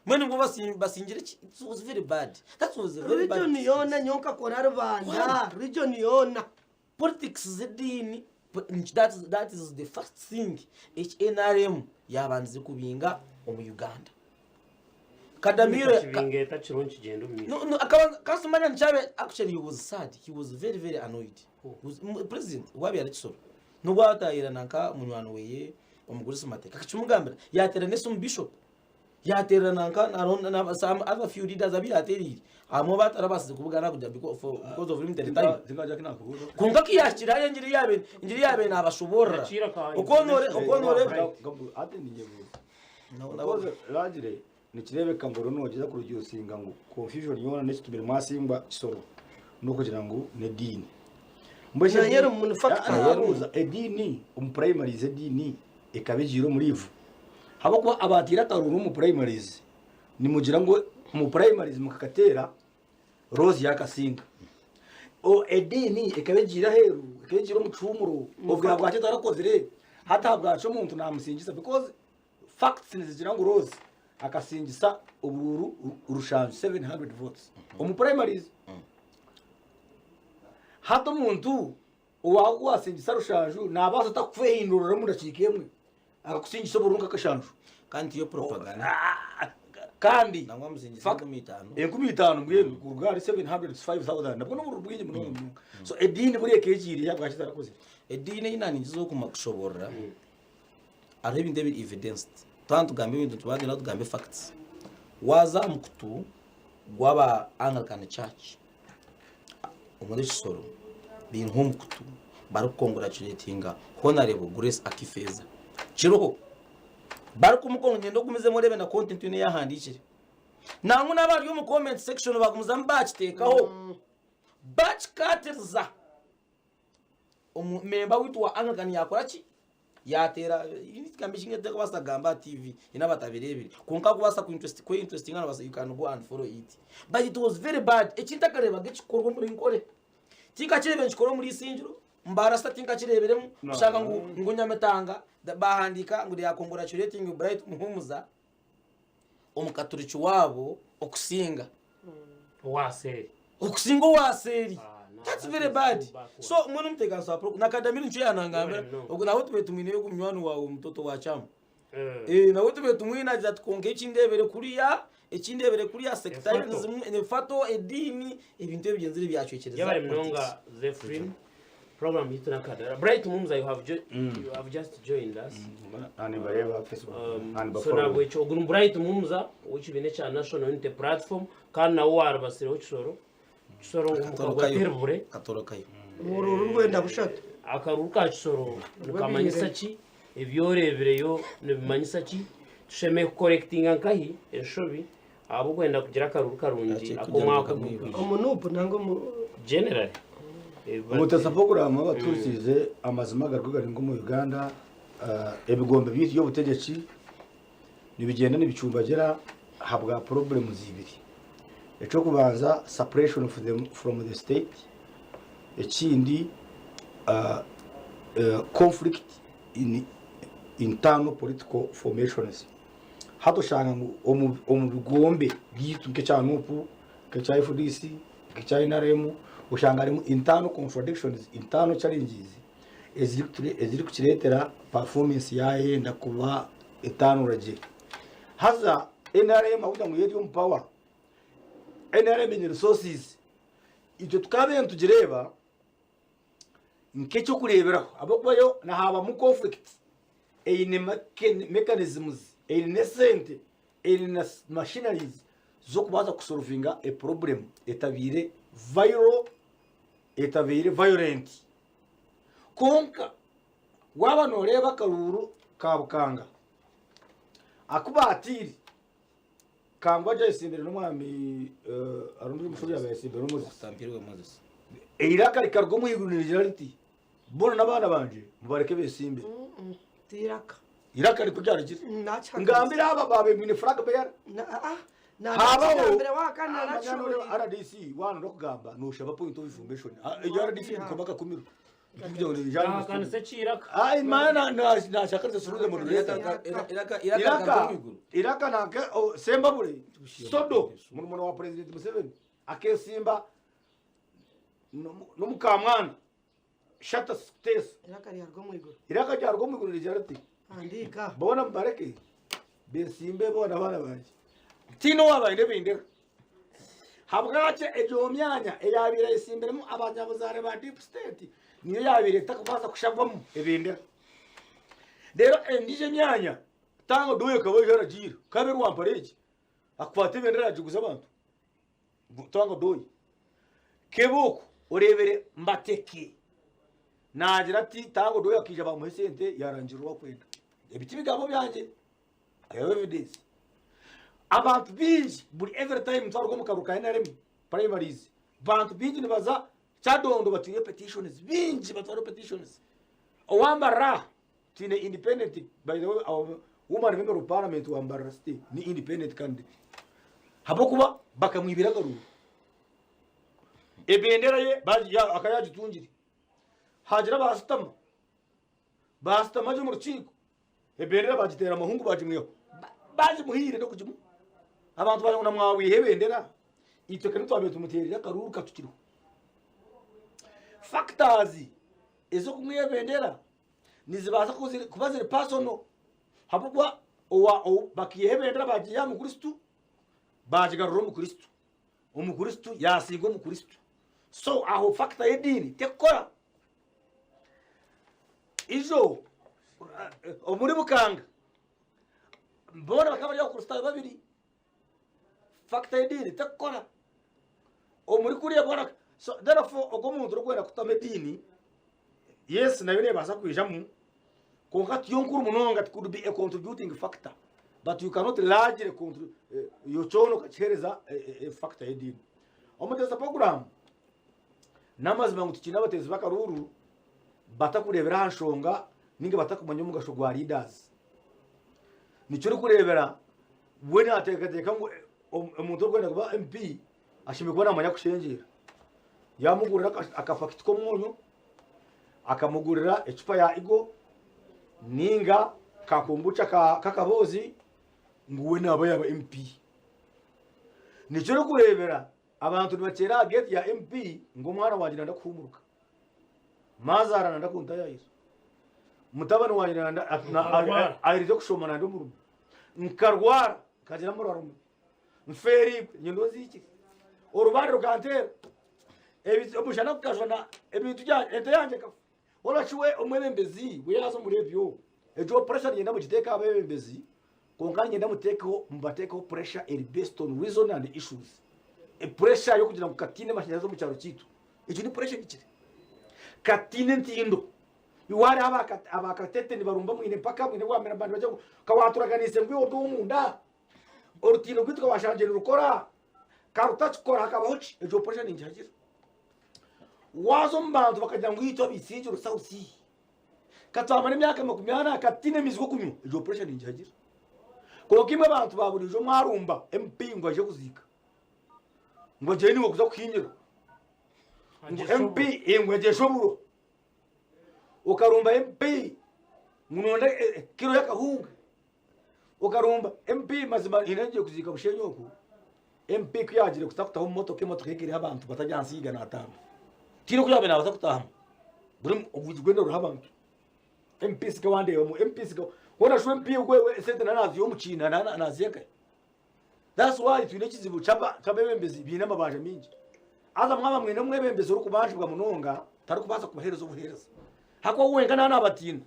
mbwenu nibwo basingire ki it was very bad that was a very bad Region yoona nyowe nkakora rubanda region yoona. Politics z'ediini that is, that is the first thing eki NRM yaabandize kubinga omu Uganda. Kadamire Kibinga eta kiriho nikigyenda omu maisho. No, no, akabanza kasimanya nikyabe actually he was sad he was very very annoyed. He was, president wabi ari kisoro N'obu atahira nanka munywani weye omugurisi mateka akakimugambira yaterana esimu bishop yaterera nanka na some other few leaders abu yaterire abamwe batarabasize kubugana kugira because of limited time kwonka kiyahikire hariya engiri yabe engiri yabe nabashoborora okonore okonore Ragire nikirebeka ngu oriyo nogyeza kureducinga ngu confusion yoona n'ekitumire mwasingwa Kisoro n'okugira ngu n'ediini. Mbwenu Nayo eri omu factor. Nabuuza ediini omu primaries ediini ekaba egiire omuri ivu? Ahabw'okuba abaataire akaruuru omu primaries nimugira ngu omu primaries mukakateera Rose yakasinga. O ediini ekaba egiire aheeru, ekaba egiire omu kihuumuro, obwo habwaki etarakozire? Hati habwaki omuntu namusingisa because Facts nizigira ngu Rose akasingisa oburuuru rushanju, 700 votes, omu primaries. Hati omuntu owasingisa rushanju nabaasa ata kukwehindurira omu dakiika emwe akakusingisa oburuuru nka kashanju? Kandi tiyo propaganda. Kandi Nangwa amusingisa 50,000. 50,000 mbwenu kuruga ahari 700 to 5000 nabwo n'oburuuru bwingi munonga munonga. So ediini buriya ekaba egiire ahabwaki etarakozire? Ediini ei naningiza okuma kushoborora Hariho ebintu ebiri evidenced. Twaba nitugamba ebintu nituba nitwenda tugambe facts. Waaza aha mukutu gw'aba Anglican Church omuri Kisoro baine omukutu barikukonguracuratinga Honarebo Grace Akifeza. Kiriho. Barikumukonga niinyenda ogumizemu oreebe na content yoona ei ahandiikire. Nangwa n'abari omu comment section bagumizamu baakiteekaho bakikaatiriza. Omumemba waitu wa Anglican yakora ki? Yateera ekigambo eki ntarikubaasa kugamba aha TV haine abatabireebire kwonka arikubaasa kwe interestinga nobaasa you can go and follow it but it was very bad eki ntakareebaga ekikorwa omuri Nkore tinkakireebire nikikorwa omuri Isingiro Mbarasita tinkakireebiremu kushanga ngu ngu Nyamitanga bahandiika ngu they are congratulating Bright Muhumuza. Omukaturiki waabo okusinga. Owa seeri. Okusinga owa seeri. Ah, no, That's that very is bad. too backward. So mbwenu omuteekaanisa wa pro na Kadamiri nikyo yaanangambira. Yebare munonga. Ogwo nawe tube tumwineyo ogu munywani waawe mutoto wa Chama. Eh. Eh, nawe tube tumwine agira ati kwonka eki ndebere kuriya, eki ndebere kuriya sectarianism, efato, ediini, ebintu ebi byenzire byacwekyereza Yebare politics. munonga Zephyrin. Program yitu nakadara. Bright Mumza you have jo you have just joined us. Nibareeba Facebook and So bafollow. nabwekyo ogu ni Bright Mumza w'ekibiina ekya National Unity Platform kandi nawe waribasireho Kisoro. Kisoro ngu mukagwa Katorokayo. Teribure. Katorokayo. Oruuru rwenda bushatu. Akaruru ka Kisoro nikamanyisa ki? Ebyoreebireyo nibimanyisa ki? Tushemereire kukorekitinga nkahi enshobi ahabw'okwenda kugira akaruru karungi Akye kugira ak'omwaka ngu kamwiba. ogurikwija. Omunupu nanga omu Generally. Eh, but- Omutesa program abaturisize amazima agariko gari nk'omu Uganda ebigombe byaitu by'obutegyeki nibigyenda nibicumbagira ahabwa problems ibiri. Eky'okubanza separation of them from the state, ekindi conflict in internal political formations. Hati oshanga ngu omu bigombe byaitu nk'ekya NUP, nk'ekya FDC, nk'ekya NRM, oshanga harimu internal contradictions, internal challenges ezirikukireetera performance yayenda kuba etanura gye. Haza NRM ahabw'okugira ngu yo eri omu power, NRM eine resources, itwe tukaaba nitugireeba nk'eky'okureeberaho ahabw'okuba yo nihabamu conflict eine mechanisms, eine n'esente, eine na machineries z'okubaasa kusolvinga a problem etabaire viral, etabaire violent. Kwonka waaba nooreeba akaruuru ka Bukanga aku baataire, Kangwagye ayesimbire n'omwami hariho ondiijo omushaija owabaire ayesimbire Moses. Okutampiirwe Moses. Eiraka rikaruga omu iguru nirigira riti, Boona n'abaana bangye mubareke beesimbire. Ti iraka. Eiraka nikwo ryarugire. Nakihakanisa. Ngambire aba baabaire mwine flag bearer. Habaho Nabakigambire waka Amanya narakishoboreire. RDC waaba norikugamba nooshaba point of information. Egyo RDC nikoma akakumiro. Nahakanisa ekiraka. Ai mana nashakarisa suruze moderator. Iraka Iraka iraka nanke Sembabule Sodo murumuna wa President Museveni akesimba n'omukamwana Shata Kutesa. Iraka ryaruga omu iguru. Iraka ryaruga omu iguru rigira riti Handiika. boona mubareke besimbe boona baana bangye. Tihaine owaaba aine ebendera. Habwaki egyo myanya eyaabaire eyesimbiremu abanyabuzaare ba deep state niyo yaabaire etakubaasa kushabwamu ebendera. Reero endiijo emyanya tanga Odoi akaba aija aragiira kaaba eri Rwampara egi akwata ebendera agiguza abantu. Tanga Odoi. Keba okwo oreebere Mbateke naagira ati Tanga Odoi akaija baamuha esente yaarangirira ou arikwenda. Ebi tibigambo byangye. I have evidence. Abantu baingi buri every time twaruga omu karuuru ka NRM primaries, bantu baingi nibaza Kyadondo batwire petitions bingi batwara petitions. Owa Mbarara twine independent by the way our woman member of parliament wa Mbarara city ni independent candidate. Habwokuba bakamwibira akaruuru. Ebendera ye akaba yagitungire. Hagira abasitama Baashutama gye omu rukiiko, ebendera baagiteera amahungu baagimwihaho. Baagimuhaire n'okugimuha. Abantu baagira ngu na mwabwiha ebendera, itwe ka nitwabaire tumuteereire akaruuru katukiriho. Factors ez'okumwiha ebendera nizibaasa kuba ziri personal ahabw'okuba owa bakiiha ebendera baagiiha aha mukristo baagigarura omukristo. Omukristo yaasinga omukristo. So aho factor y'ediini tekukora. Ijo omuri Bukanga boona bakaba bari abakristaayo babiri. Factor y'ediini tekukora. Omuri kuriya boona so therefore ogwo omuntu orikwenda kutamu ediini, yes nayo neebaasa kwijamu kwonka tiyo nkuru munonga it could be a contributing factor but you cannot largely kyona okakiheereza factor y'ediini. Omuteesa program N'amazima ngu tikiine abateezi b'akaruuru batakureebera aha nshonga ninga batakumanya omugasho gwa leaders. Nikyo orikureebera we nateekateeka ngu omuntu orikwenda kuba MP ashemereire kuba namanya kushengyera. Yamugurira akapakiti k'omwonyo, akamugurira ecupa ya Eagle ninga ka kombucha k'akaboozi. ngu we naaba yaaba MP. Nikyo orikureebera abantu nibakyera aha geeti ya MP ngu omwana wangye nanda kuhuumuruka. Maazaara nanda kuntayayira. Mutabani wangye nanda Nkarwara. aherize kushoma nanda omurimo. Nkarwara nkagira amuraro mubi. Nfeeriibwe nyenda onziikire. Orubare rukanteera. Omushana gukajwa na ebintu byangye ente yangye ekafa. Hoona shi we omwebembezi we yaaza omuri ebyo, egyo pressure niinyenda mugiteeke aha beebembezi, kwonka niinyenda muteekeho mubateekeho pressure eri based on reason and issues. Pressure y'okugira ngu katiine amashanyarazi omu kyaro kyaitu, egyo ni pressure ehikire. Katiine entindo, iwe hariho aba Katete nibarumba mwine mpaka mwine Rwamiramba nibagira ngu ka waaturaganiise ngu iwe ori ow'omunda, orutindo rwaitu ka waashangire nirukora, ka rutakikora hakabaho ki? Egyo pressure ningihagira. Waaza omu bantu bakagira ngu itwe ab'Isingiro South ka twamara emyaka 40 ka tutaine maizi g'okunywa, egyo pressure ningihagira. Kwonka imwe abantu ba buriijo mwarumba MP ngu aije kuziika, ngu agyende niiwe kuza kuhingira, ngu MP ngu agyeshe oburo, okarumba MP ngu noyenda kiro y'akahunga. Okarumba MP mazima haine ngiye kuziika Bushenyi oku MP ku yaagire kuza kutaha omu motoka emotoka eka eriho abantu batari ahansi y'eigana ataano tihaine oku yaabaire naabaasa kutaahamu buri orwigi rwena ruriho abantu MP siga wandeebamu MP siga hoona shi MP ogwo we esente nawe naaziiha omu kiina naaziiha nkahi that's why twine ekizibu ky'abeebembezi baine amabanja maingi haza mwaba mwine omwebembezi orikubanjibwa munonga tarikubaasa kubaheereza obuheereza ahakuba we wenka naaba naabatiina.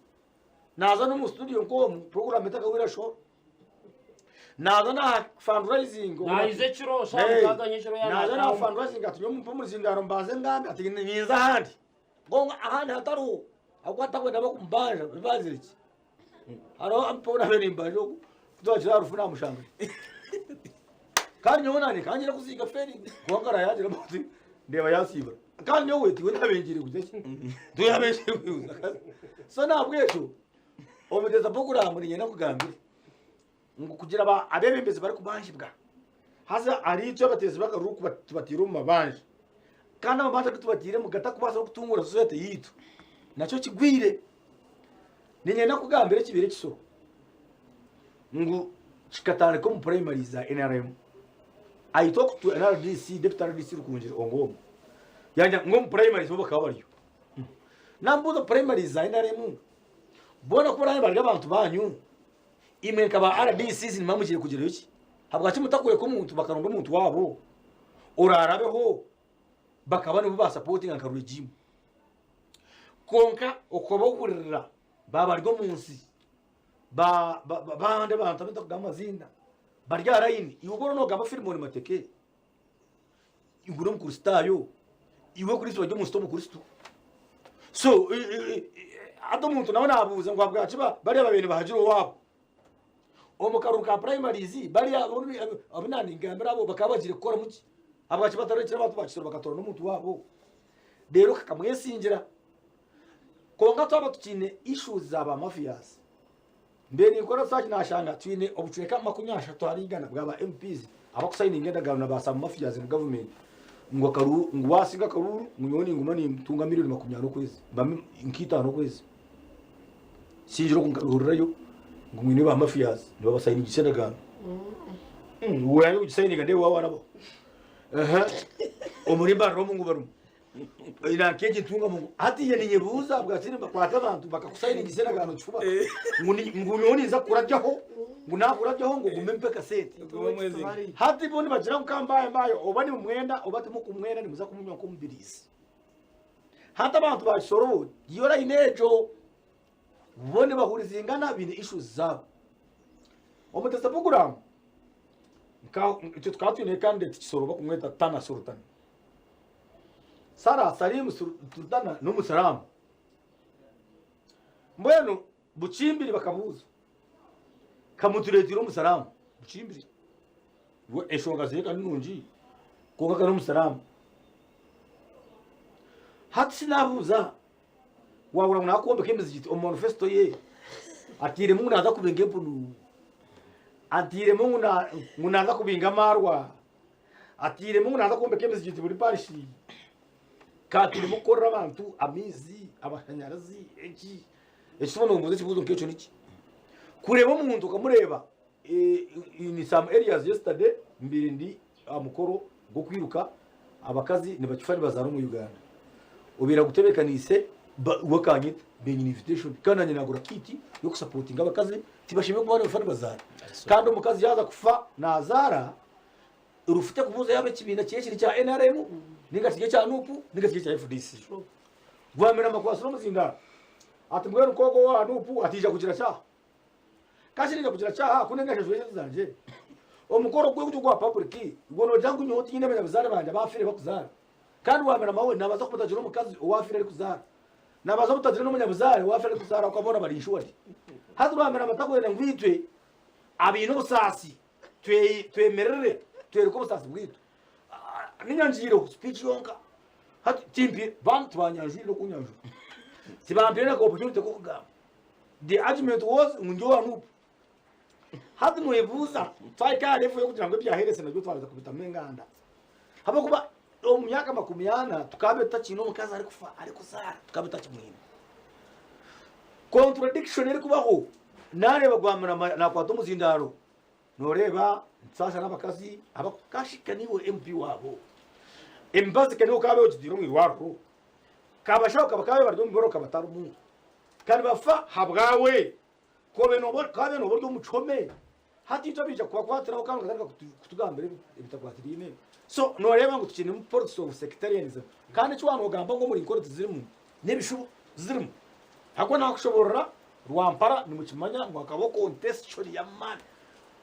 Naaza n'omu studio nk'omu program etakahwire show. Naaza na fundraising. Naayiza ekiro shaaha 6 nyekiro yaaba Naaza na naataaha. fundraising ati nyowe mumpe omuzindaaro mbanze ngambe ati ninza ahandi. Kwonka ahandi hatariho ahabw'okuba atakwenda bakumubanja bibanzire ki? Hariho mpa ou naabaire nimbanja ogu ku twakira aha rufu naamushangayo. Kandi nyowe naanye nkangira kuziika Feri kwonka araayangira ati ndeeba yaasiibura. Kandi nyowe tiwe naabengiire kugira ki? Tiwe yaabengiire kuza. So n'ahabw'ekyo omuteza puroguraamu niinyenda nkugambire ngu kugira abeebembezi barikubanjibwa haza hariho itwe abateezi b'akaruru tubataire omu mabanja kandi amabanja agu tubatairemu gatakubaasa n'okutunguura sosayete yaitu nakyo kigwire. Niinyenda kukugambira ekibaire ekisoro ngu kikatandika omu purayimari za NRM. I talked to an RDC, deputy RDC Rukungiri Ongom. Yanja ngu omu primaries bo bakaba bariyo. Nambuuza primaries za NRM boona ku baraabe bari abantu banyu imwe nka ba RDCs nimuba mugiire kugirayo ki? Habwaki mutakureka omuntu bakaronda omuntu waabo oraarabeho bakaba nibo basapotinga nka regime. Kwonka okabahurira baaba bari omu nsi ba ba ba bandi abantu abu ntakugamba amaziina bari aha layini iwe obu noogamba Filimoni Mateke iwe ori omukristaayo iwe Kristo ari omu nsi t'omukristo so hati omuntu nawe naabuuza ngu habwaki bariya babaire nibahagira owaabo omu karuru ka primaries bariya abu naaningambira abo bakaba bagiire kukoramu ki habwaki batarekire abantu ba Kisoro bakatoorana omuntu waabo reero kakamwesingira Kwonka twaba tukiine issues za ba mafias, mbaire ninkora research nashanga twine obucweka 30 ahari igana bwa ba MPs abakusayininga endagaano na ba some mafias in government ngu akaruru ngu wasinga akaruru ngu nyowe ninguma nintunga million 40 okwezi mba nka itaano okwezi. Singira oku nkaruhurirayo ngu mwine ba mafias nibabasayiningisa endagaano. Waayanga kugisayininga ndeebe waaba warabaho. Omuri Mbarara omu ngu barimu. Nanka egi ntunga mungu hati ye ninyebuuza bwakiri nibakwata abantu bakakusayiningisa endagaano kifuba ngu ngu nyowe ninza kukurabyaho ngu nakurabyaho ngu ogume mpe kasente hati bo nibagira ngu kambaye mbaye oba nimumwenda oba timukumwenda nimuza kumunywa nk'omubirizi hati abantu ba Kisoro iyo line egyo bo nibahurizingana baine issues zaabo omutesa program nka itwe tukaba twine candidate Kisoro bakumweta Tana Sultan Sarah Salim Sultana n'omusiraamu. Mbwenu Bukimbiri bakabuuza, Kamutureeteire omusiraamu? Bukimbiri we enshonga ze ka nungi kwonka ka n'omusiraamu. Hati shi naabuuza, waahurira ngu naakwombeka emizigiti omu manifesito ye atairemu ngu naaza kubinga empunu, atairemu ngu naaza kubinga amaarwa, Atairemu ngu naaza kwombeka emizigiti buri parishi, ka atairemu kukorera abantu amaizi, amashanyarazi, eki. Ekituma nomubuuza ekibuuzo nk'ekyo niki? Kureeba omuntu okamureeba, In some areas yesterday mbaire ndi aha mukoro gw'okwiruka abakazi nibakifa nibazaara omu Uganda. Obaire agutebekaniise we akanyeta mbaire nyine invitation kandi nanye nagura kit y'okusapotinga abakazi tibashemereire kuba nibafa nibazaara. Kandi omukazi yaaza kufa nazaara rufu tekubuuza yaaba ekibiina kye kiri kya NRM ninga kiri ekya NUP ninga kiri ekya FDC. Gwamera amakwatsire omuzindaaro ati mbwenu nk'ogwo owa NUP ati ija kugira ki aha? Ka shirije kugira kyaha ku nenda nshashura esente zangye. Omukoro gwe guri ogwa public, iwe nogira ngu nyowe tinyine abanyabuzaare bangye abafiire bakuzaara. Kandi wamera mawe nabaasa kuba otagira omukazi owafiire arikuzaara. Nabaasa kuba otagira n'omunyabuzaare owafiire arikuzaara ahabw'okuba boona bari insured. Haza wamera matakwenda ngu itwe abaine obusaasi twemerere twereke obusaasi bwaitu. Ninyangiireho speech yonka. Hati timpi bantu tibanyanjwire n'okunyanjura. Tibampire na ka opportunity k'okugamba. The argument was ngu ndi owa Nup. Hati noyebuuza twahika aha level yokugira ngu ebya health nabyo twaza kubitamu enganda. Habwokuba omu myaka 40 tukabe tutakiine omukazi arikufa arikuzaara tukabe tutakimwine. Contradiction erikubaho nareeba gwamara nakwata omuzindaaro noreeba nitusaasa n'abakazi abakukashika niiwe MP waabo. Emibazi ka niiwe okaaba ogitiire omu irwariro. Kabashaho kaba kabaire bari omu irwariro kabatarimu. Kandi bafa habwawe. Ku obaire nooba ku obaire nooba ori omu kihome, hati itwe abaija kubakwatiraho kandi bakatandika kutugambira ebitakwatiraine. So nooreeba ngu tukiinemu politics of sectarianism. Kandi eki waaba noogamba ngu omuri Nkore tizirimu, n'ebishuba zirimu. Ahabw'okuba naakushoboorora, Rwampara nimukimanya ngu hakabaho contestion y'amaani.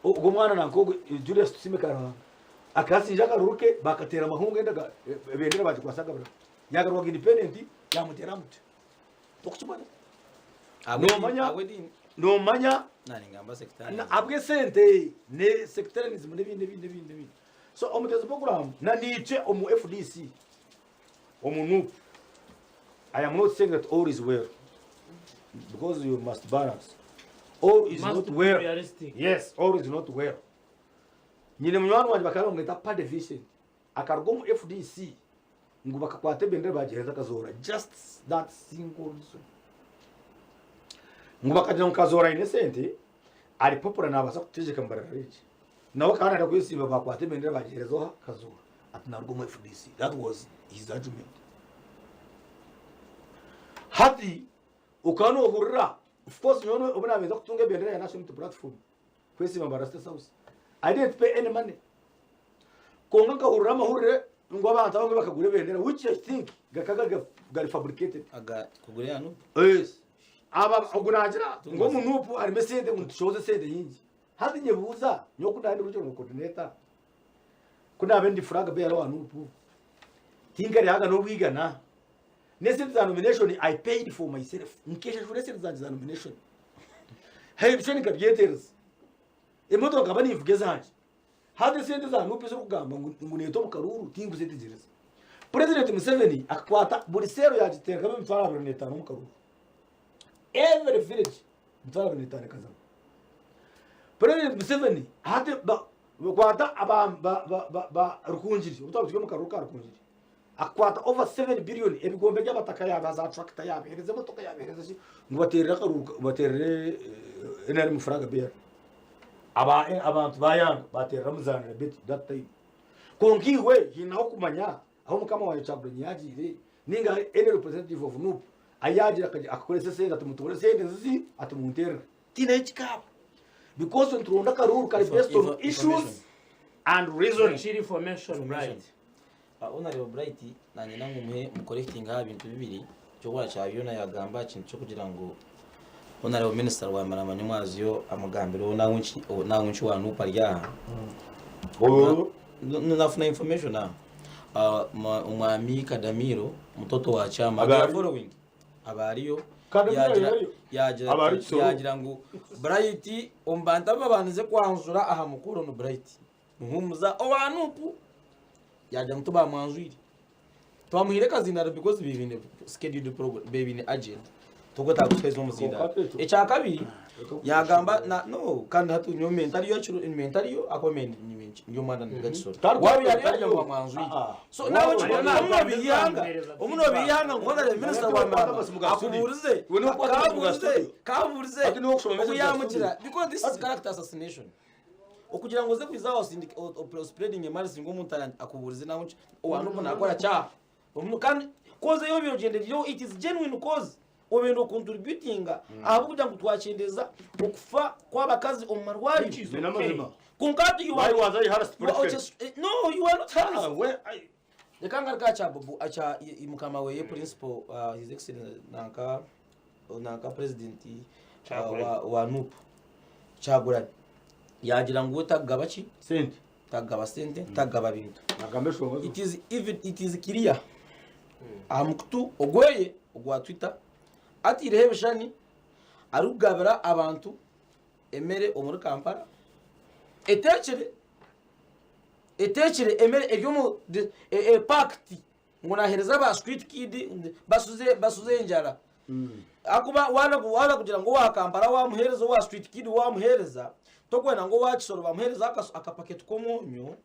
Ogwo omwana nanka ogwo Julius Tusiime Karuhanga akasinja akaruru ke bakateera amahunga endaga ebendera baagikwasa agabura. Yaagaruka independent yaamuteera aha mutwe. Tokukimanya. Nomanya nomanya ahabw'esente ne sectarianism n'ebindi n'ebindi n'ebindi n'ebindi. So omutezi program na niitwe omu FDC omu NUP I am not saying that all is well because you must balance. All is Must not be well. realistic. Yes, all is not well. Nyine munywani wangye bakaba bamweta Paddy Vincent. Akaruga omu FDC ngu bakakwata ebendera bagihereza Kazoora just that single reason. Ngu bakagira ngu Kazoora aine esente ari popular nabaasa kututegyeka Mbarara region. Nawe akaba nayenda kwesiiba bakwata ebendera bagihereza oha? Kazoora. Ati naruga omu FDC. That was his argument. Hati okaba nohurira of course nyowe obu nabanza kutunga ebendera ya National Unity Platform kwesiiba Mbarara State House I didn't pay any money. Kwonka nkahurira amahurire ngu abantu abamwe bakagura ebendera which I think gakaba gari gari fabricated. Aga kugura eya Nup? Yes. Aba ogu naagira ngu omu Nup harimu esente ngu nitushohoza esente nyingi. Hati nyebuuza nyowe ku naabe ndi regional coordinator, ku naabe ndi flag bearer wa Nup, tinkarihaga n'orwigana. N'esente za nomination I paid for myself. Nkeshashura esente zangye za nomination. Ebyo nkabyetereza. Emotoka nkaba ninvuga ezangye. Hati esente za Nup ezirikugamba ngu neeta omu karuuru tinkuzetegyereza. Purezidenti Museveni akakwata buri seero yagiteekamu emitwaro 25 omu karuuru. Every village emitwaro 25 ekazamu. Purezidenti Museveni hati bakwata aba ba Rukungiri, obu twaba turi omu karuuru ka Rukungiri, akakwata over 7 billion ebigombe by'abataka yaabiha za tractor yaabihereza emotoka yaabihereza ki ngu bateerere akaruuru bateerere NRM flag bearer. Aba abantu bayanga baterera Muzanira Betty that time. Kwonka iwe haine aho kumanya ahu mukama wangye Kyagulanyi yagiire ninga any representative of NUP ahu yagiire akakoresa esente ati mutoore esente nzizi ati munterere. Tihaine ahu kikaaba because nituronda akaruuru kari based on issues and reason. Kiri information right. Honorable Bright nanyenda ngu muhe mukorekitinge aha bintu bibiri eky'okubanza kya byona yagamba aha kintu ky'okugira ngu Honorable Minister Rwamirama Nyomwazyo amugambireho nangu wa NUP ari aha nafuna information aha Omwami Kadamiro mutoto wa chairman Aba ariyo. following aba ariyo Kadamiro yagira ariyo. yagira Aba ari Kisoro. yagira ngu Bright omu bantu abu babandize kwanjura aha mukoro ni Bright Muhumuza owa NUP yagira ngu tibamwanjwire twamuhaire akazindaaro because beine scheduled program beine agenda tokwetaaga kutuheereza omuzindaaro Kwonka ekyo- ekyakabiri yagamba na no kandi hati nyowe mentariyo kiro mentariyo ahakuba ndi omwana ninduga Kisoro Tari waaba yariyo tariyo. yagira ngu bamwanjwire Ah, ah. so nawe Waba kikora yariyo. omu nobiyanga omu nobiyanga ngu honorable minister Niwe wa kukwata Mbarara amasimu ga studio. akuburize Iwe niwe kukwata amasimu ga kaburize studio. kaburize Ati niwe kushoma message obu ga yamugira studio. because this is character assassination. Okugira ngu oze kwiza aha osindike ospreadinge malice ngu omuntu akubuurize nawe nki owa nup nakora ki aha? Kandi cause ei obaire ogyenderireho it is genuine cause obaire nocontributinga ahabw'okugira ngu twakyendeeza okufa kw'abakazi omu marwariro. Which is Nina okay. amazima. Kwonka hati you Why are was I harassed you are politically? no you are not harassed. Ah, we- I- Reka ngaruke aha kya Bobo akya mukama weye principal his excellency nanka nanka president Kyagulanyi. wa, wa NUP Kyagulanyi yagira ngu we takugaba ki Sente. takugaba sente takugaba bintu Nagamba eshonga zo. it is even it is clear aha mukutu ogweye ogwa Twitter ataireho ebishushani arikugabira abantu emere omuri Kampala etekire etekire emere eri omu epakiti ngu nahereza ba street kid basuze basuze enjara ahakuba waaba waaba kugira ngu owa Kampala wamuhereza owa street kid wamuhereza tokwenda ngu owa Kisoro bamuhereze akapaketi k'omwonyo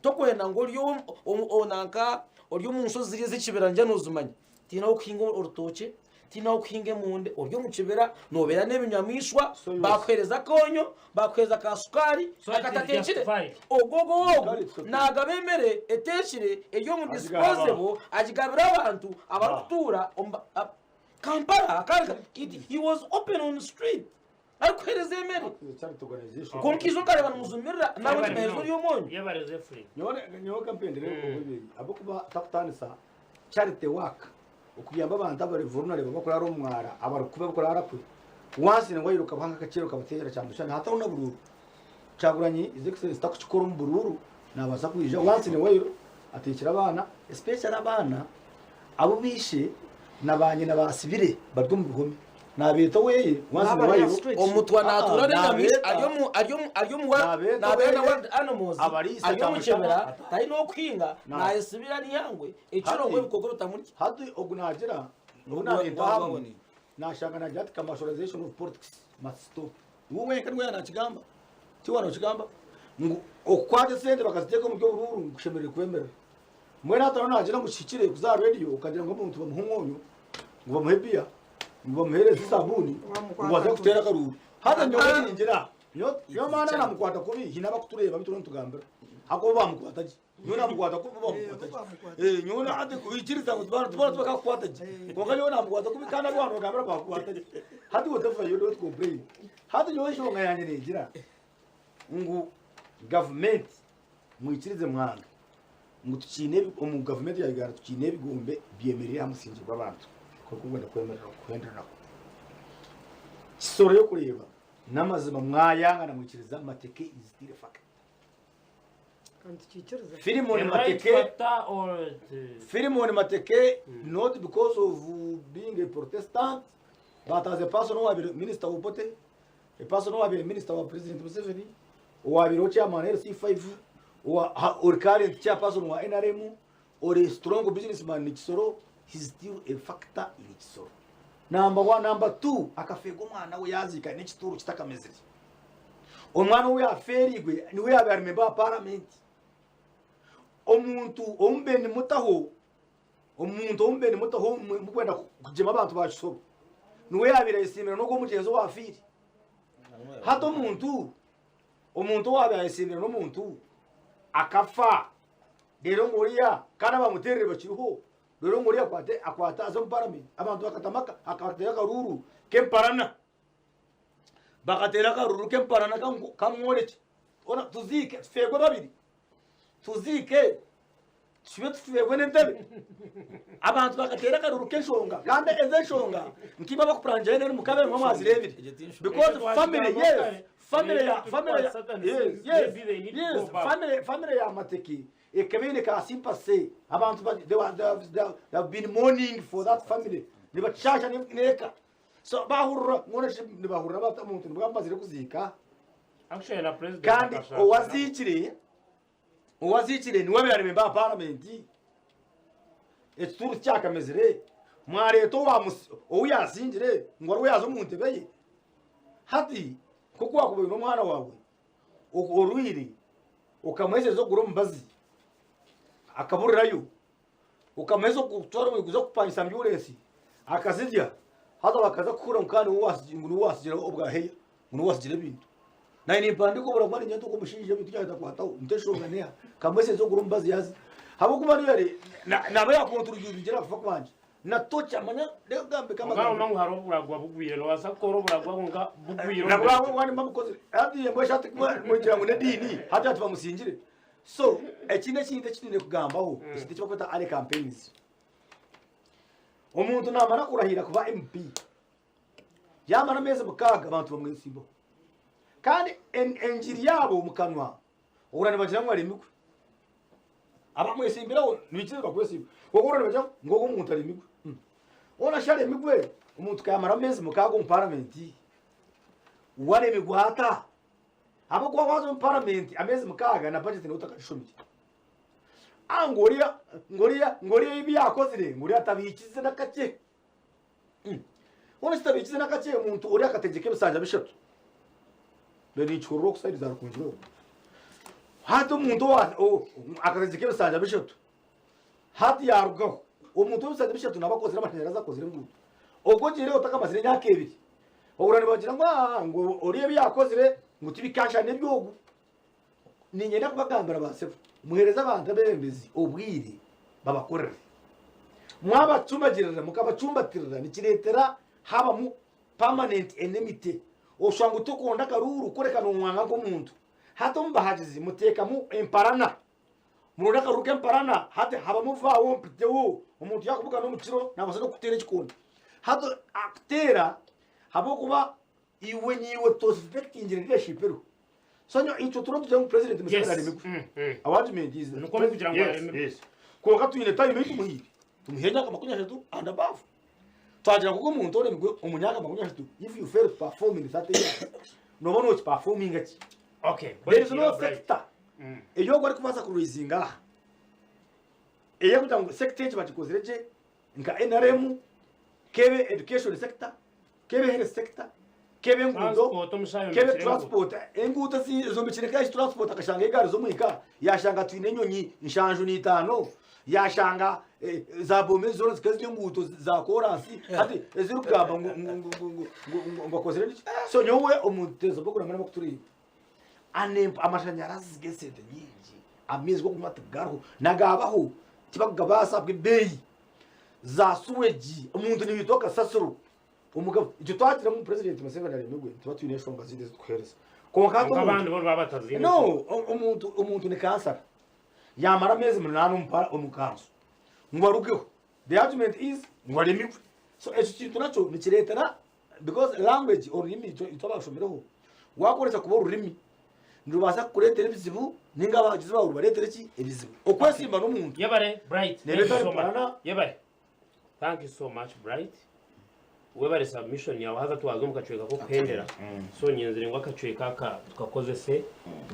tokwenda ngu ori nanka ori omu nshozi ziriya ez'ekibira ngira nozimanya tihaine ah'okuhinga orutookye tihaine ah'okuhinga emonde ori omu kibira nobeera n'ebinyamaishwa So you- bakuhereza akonyo bakuhereza ka sukaari So it is akatateekire justified. ogwo ogwo Sukari ogwo it's okay. nagaba emere eteekire eri omu Agigaba abantu. disposable agigabira abantu abarikutuura omu ba- a- Kampala akari it, he was open on the street arikuhereza emere Charity organization. kwonka ijo nkareeba nimuzumirira nawe nkimuhereza ori omwonyo Yebare Zephyrin. Nyowe kampendere obwebiri ahabw'okuba takutaanisa charity work Okuyamba abantu abari vulnerable abakurara omu mwara abarikuba abarikurara kwe once in a while okabaha nk'akaceere okabateera kyamushana hatariho na buruuru. Kyagulanyi his excellency takukikora omu buruuru nabaasa kwija once in a while ateekire abaana especially abaana abu baishe na banyina basibire bari omu bihome nabeeta oweye once in a N'abari aha while street. Omutwa naatuura Ah, n'enyamaishwa nabeeta. ari omu ari omu ari omu wa- Nabeeta nabeera na weye, wild animals abariisa ari omu kyamushana, kibira ata- tari n'okuhinga Na- naayesibira n'eihangwe ekiro Hati- ngu ebikooko bitamurya. Hati ogu nagira ogu Wa- nareeta wa- hamwe wabone. nashanga nagira ati commercialization of politics must stop. Iwe wenka niwe yanakigamba tiwe wanokigamba ngu okukwata esente bakaziteeka omu by'oburuuru ngu kushemereire kwemerera. Mbwenu hati ariho nagira ngu kihikire kuza aha radio okagira ngu omuntu bamuhe omwonyo ngu bamuhe biya ngu bamuhereze esabuuni ngu aze kuteera akaruuru. Hati nyowe ningira nyowe maana namukwata kubi hiine abakutureeba abu turiyo nitugambira ahakuba bo bamukwata gye. Nyowe namukwata kubi bo bamukwata gye. Eh, nyowe hati oikiriza ngu tibana tibana tibakakukwata gye. Kwonka nyowe namukwata kubi kandi abu waanogambira bakukwata gye. Hati whatever you don't complain. Hati nyowe enshonga yangye neegira ngu gavumenti mwikirize mwange ngu tukiine ebi- omu gavumenti ya Uganda tukiine ebigombe byemereire aha musingye gw'abantu nk'oku kwemerera kuhendereraho. Kisoro y'okureeba n'amazima mwayanga na mwikiriza Mateke is still a fact. Kandi tukiikiriza. Philemon A right Mateke factor or the- Philemon Mateke not because of being a Protestant but as a person owabire minister wa Obote, a person owabire minister wa President Museveni, owabire chairman LC5, owa ha- ori current chairperson wa NRM, ori strong businessman in Kisoro, he's still a factor in Kisoro. Number one, number two, akafeega omwana we yaziika n'ekituuro kitakamezire. Omwana ou yaafeereirwe niwe yaabaire ari memba wa paramenti. Omuntu ou mubaire nimutaho, omuntu ou mubaire nimutaho mukwenda kugyema abantu ba Kisoro, niwe yaabaire ayesiimire n'ogwo omugyenzi owaafiire. Hati omuntu, omuntu owaabaire ayesiimire n'omuntu akafa, reero ngu oriya kandi abamuteerire bakiriho, reero ngu oriya akwate akwate aze omu paramenti, abantu bakatama akateera akaruuru k'emparana. Bakateera akaruru k'emparana kamworekye. Ona tuziike tufeegwe babiri. Tuziike tushube tufeegwe n'entebe. Abantu bakateera akaruru k'enshonga kandi ezo enshonga nkaimwe abakupurangira NRM mukabe nimwe mwazireebire. Because family yes, family ya family ya yes, yes, yes, family family ya Mateke ekaba eine ka sympathy. Abantu ba they, were- they, have, they have been mourning for that family. Nibakishaasha n'eka. So bahurira mbwenu shi nibahurira bata omuntu nibwo amazire kuziika Actually na president kandi akashaka owaziikire owaziikire niwe abaire ari memba wa paramenti ekituuru tikyakamezire mwareeta owamusi ou yaasingire ngu ariwe yaaza omu ntebe ye hati nk'oku waakuba oine omwana waawe orwaire okamuheereza okugura omubazi akaburirayo Okamuheeza okutwara omu kuza kupangisa ambyurensi akazirya haza bakaza kuhurira ngu kandi niwe ngu niwe wasigira obwaheya ngu niwe wasigira ebintu. Naanye nimpandiika oburagwa niinyenda nti ogu omushaija ebintu byange takwataho nteshonga neha kamwesenze ogure omubazi yaza habwokuba niwe yari naba yakontributingire aha kufa kwangye na tocha manya reka ngambe Kwonka nomanya ngu hariho oburagwa bugwire nobaasa kukora oburagwa kwonka bugwire omu Nabwo bintu. abandi babukozire hati mbwenu hati mugira ngu n'ediini hati hati bamusingire so ekindi ekintu eki twine kugambaho ekintu eki barikweta early campaigns omuntu namara kurahira kuba MP Yaamara ameezi mukaaga abantu bamwetsimbaho. Kandi engiri yaabo omu kanwa ohurira nibagira ngu aremigwe. Abamwetsimbiraho nibaikiriza kwetsimba kwonka ohurira nibagira ngu ogu omuntu aremigwe. Hoona shi aremigwe omuntu ka yaamara ameezi mukaaga omu paramenti we aremigwe ata? Ahabw'okuba waaza omu paramenti ameezi mukaaga na bajeti nooba otakagishomire. Ngu oriya ngu oriya ngu oriya ebi yaakozire ngu oriya tabihikize n'akakye. Hoona kitabikize n'akakye omuntu ori akategyeka ebisanja bishatu. Reero nikihurira oku sayidi za Rukungiri okwo. Hati omuntu akategyeka ebisanja bishatu, hati yaarugaho, omuntu w'ebisanja bishatu naaba akozire amashanyarazi akozire enguuto. Ogwo ogiireho otakamazire emyaka ebiri, ohurira nibagira ngu aa ngu ori ebi yaakozire ngu tibikashana n'eby'ogu. Niinyenda kubagambira baasebo, muheereze abantu abeebembezi obwire babakorere. Mwabacumagirira mukabacumbatirira nikireetera habamu permanent enmity. Oshusha ngu tokwonda akaruuru kureka noomwanga nk'omuntu. Hati omu bahagizi muteekamu emparana. Muronde akaruuru k'emparana hati habamu vaawo mpitewo. Omuntu yaakubugana omu kiro naabaasa n'okukuteera ekikondo. Hati akuteera ahabw'okuba iwe niiwe tosuspectingire leadership eriho. So nyo itwe turiho nitugira ngu president Museveni Yes. aremigwe. Mm. Our argument is that Nikwo mukugira ngu Yes, aremigwe. yes. Kwonka twine time ei tumuhaire. Tumuhaire emyaka 30 and above. Twagira ngu omuntu oremigwe omu myaka 30 if you fail to perform in 30 years nooba nookiperforminga ki? Okay. There is no Bright. sector ei ogwo arikubaasa kuraisinga aha ey'okugira ngu sector egi bagikozire gye nka NRM kebe education sector kebe health sector kebe enguudo Transport omushaija kebe oyombekire enguudo. transport enguuto ezi ezombekire nka ezi transport akashanga egaari z'omwika yashanga twine enyonyi nshanju n'itaano yashanga eh, za booma ezi zoona zikaba ziri enguuto za koransi hati ezirikugamba ngu ngu ngu ngu ngu ngu ngu ngu akozire niki so nyowe omutezo bw'okuramya n'abakutureeba anemp amashanyarazi g'esente nyingi amaizi g'okunywa tigariho nagabaho tibakugabaasa ahabw'ebeeyi za suwegi omuntu nibaitwa kasasiro omugabo ekyo twagira ngu president Museveni aremegwe nituba twine enshonga zindi ezitukuheereza kwonka hati Kwonka omuntu abandi bo nibaba bataziine. no omuntu omuntu ni kansara yamara ameezi munaana omu pa- omu kanso ngu arugeho the argument is ngu aremigwe so ekyo kintu nakyo nikireetera because language orurimi itwe itwe abashomireho wakoresa kuba orurimi nirubaasa kukureetera ebizibu ninga abahagizi baawe rubareetere ki ebizibu okwesimba n'omuntu Yebare Bright. Thank Nereeta you so much. emparana. Yebare. Thank you so much Bright. Webare submission yawe haza twaza omu kacweka k'okuhendera. So nyenzire ngu akacweka aka tukakozese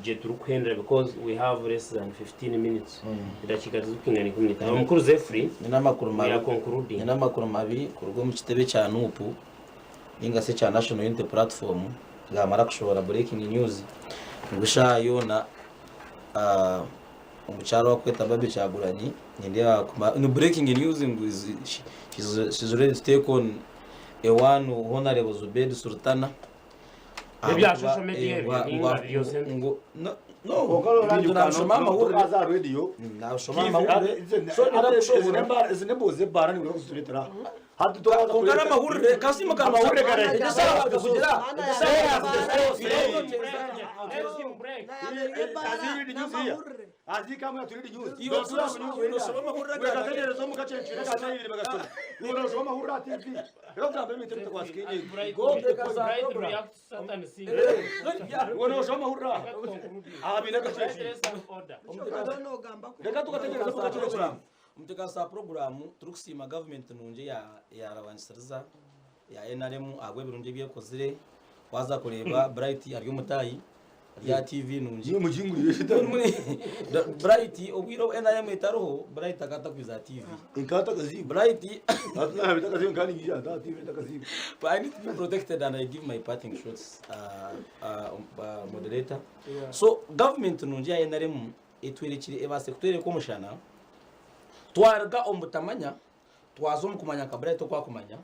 gye turikuhendera because we have less than 15 minutes. Edakiika tizirikwingana 15. Omukuru Zefri Nyine amakuru we are mabi concluding. nyine amakuru mabi kuruga omu kitebe kya NUP ninga shi ekya National Unity Platform gamara kushohora breaking news ngu eshaaha yoona omukyara owarikwetwa Barbie Kyagulanyi nindeeba ni breaking news ngu she's ready to take on a one Honourable Zubed Sultana. Ebya social media ebyo ninga biri authentic? No, nabishoma amahurire. Nabishoma amahurire. So ninakushobora. Ezi n'emboozi z'ebaara nibwo barikuzireetera. Kwonka n'amahurire kasi Amahurire gare. Omuteekateesi wa puroguraamu, Turikusiima gavumenti nungi eya Rabanisiriza eya NRM ahabw'ebirungi ebi ekozire. Waaza kureeba Bright ari omutaahi ari aha TV nungi. Bright obwire obu NRM etariho, Bright akaba atakwija aha TV. Bright I need to be protected and I give my parting shots moderator. So gavumenti nungi eya NRM etwerekire ebaasire kutwereka omushana twaruga omu butamanya twaza omu kumanya nka Bright oku akumanya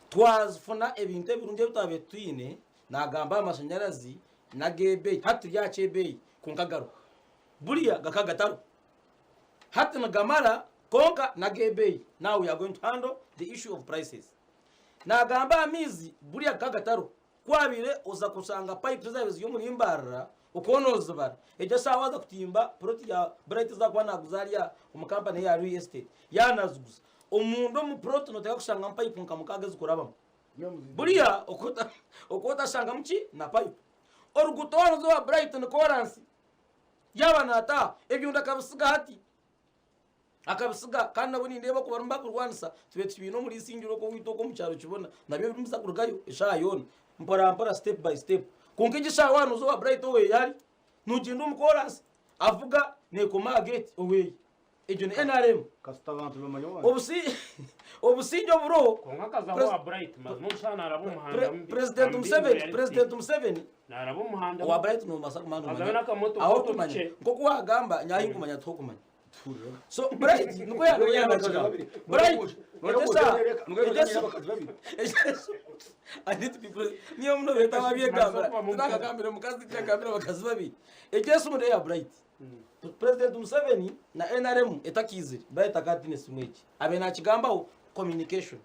twafuna ebintu ebirungi ebi twabaire twine nagamba aha mashanyarazi. N'ag'ebeeyi hati turi aha ky'ebeeyi kwonka gariho. Buriya gakaba gatariho. Hati nigamara kwonka n'ag'ebeeyi. Now we are going to handle the issue of prices. Naagamba aha maizi buriya gakaba gatariho. Ku waabaire oza kushanga pipes ezaabaire ziri omuri Mbarara okaba noozibara. Egyo eshaaha waaza kutimba plot ya Bright ezi arikuba naaguza hariya omu company ye ya Real Estate, yaaba naaziguza, omunda omu plot nooteeka kushangamu pipe nka mukaaga ezikurabamu. Buriya okaba otashangamu ki na pipe. Oruguuto waaba nooza owa Bright ni koransi. Yaaba naataaha, ebyondo akabisiga hati. Akabisiga kandi nabwo nindeeba oku barimu bakurwanisa tube tukibiine omuri Isingiro okwo owaitu okwo omu kyaro kibona nabyo birimu biza kurugayo eshaaha yoona mpora mpora step by step. Kwonka egyo eshaaha waaba nooza owa Bright oweye hari noogyenda omu koransi avuga neekoma aha gate oweye. Egyo ni NRM. Kasita abantu bamanya owangye. Obusi obusingye oburiho Kwonka akazaho owa Bright mazima omushana naraba omuhanda mubi. President I'm being Museveni realistic. President Museveni Naraba omuhanda owa mubi. Bright nobaasa kumanya Azaho nomanya n'akamotoka aho koto orikumanya tukye. nk'oku wagamba nyahi nkumanya tihokumanya. So Bright nikwo yanakigamba. Bright egyo eshaaha egyo I need to be present. Niyo muno beeta babyegambira. Tinakagambire mukazi tiyagambire abakazi babiri. Egyo esimu neya Bright. President Museveni na NRM etakiizire, Bright akaba ataine simu egi. Abaire nakigambaho communication.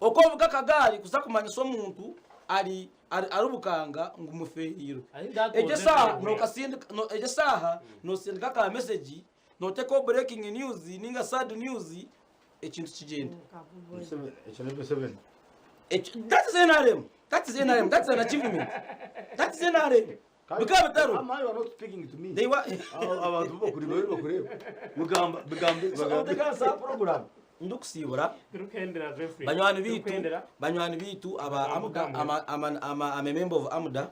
Oku ovuga akagaari kuza kumanyisa omuntu ari ari ari Bukanga ngu mufeereirwe. I think that Egyo was eshaaha everywhere. nokasindika no, egyo eshaaha nosindika aka message notekaho breaking news ninga sad news ekintu kigyenda. Ekyo ni Museveni. Ekyo that is NRM. That is NRM. That is an achievement. That is NRM. Bikaba bitariho. Am I you are not speaking to me? They were Abantu bo bakuri bari bakureba. Bigamba bigambe So bagambe. omuteekakanisa program ndikusiibura Turikuhendera Jeffrey. banywani biitu Turikuhendera. banywani biitu aba Amuda amuda ama ama ama I'm a member of amuda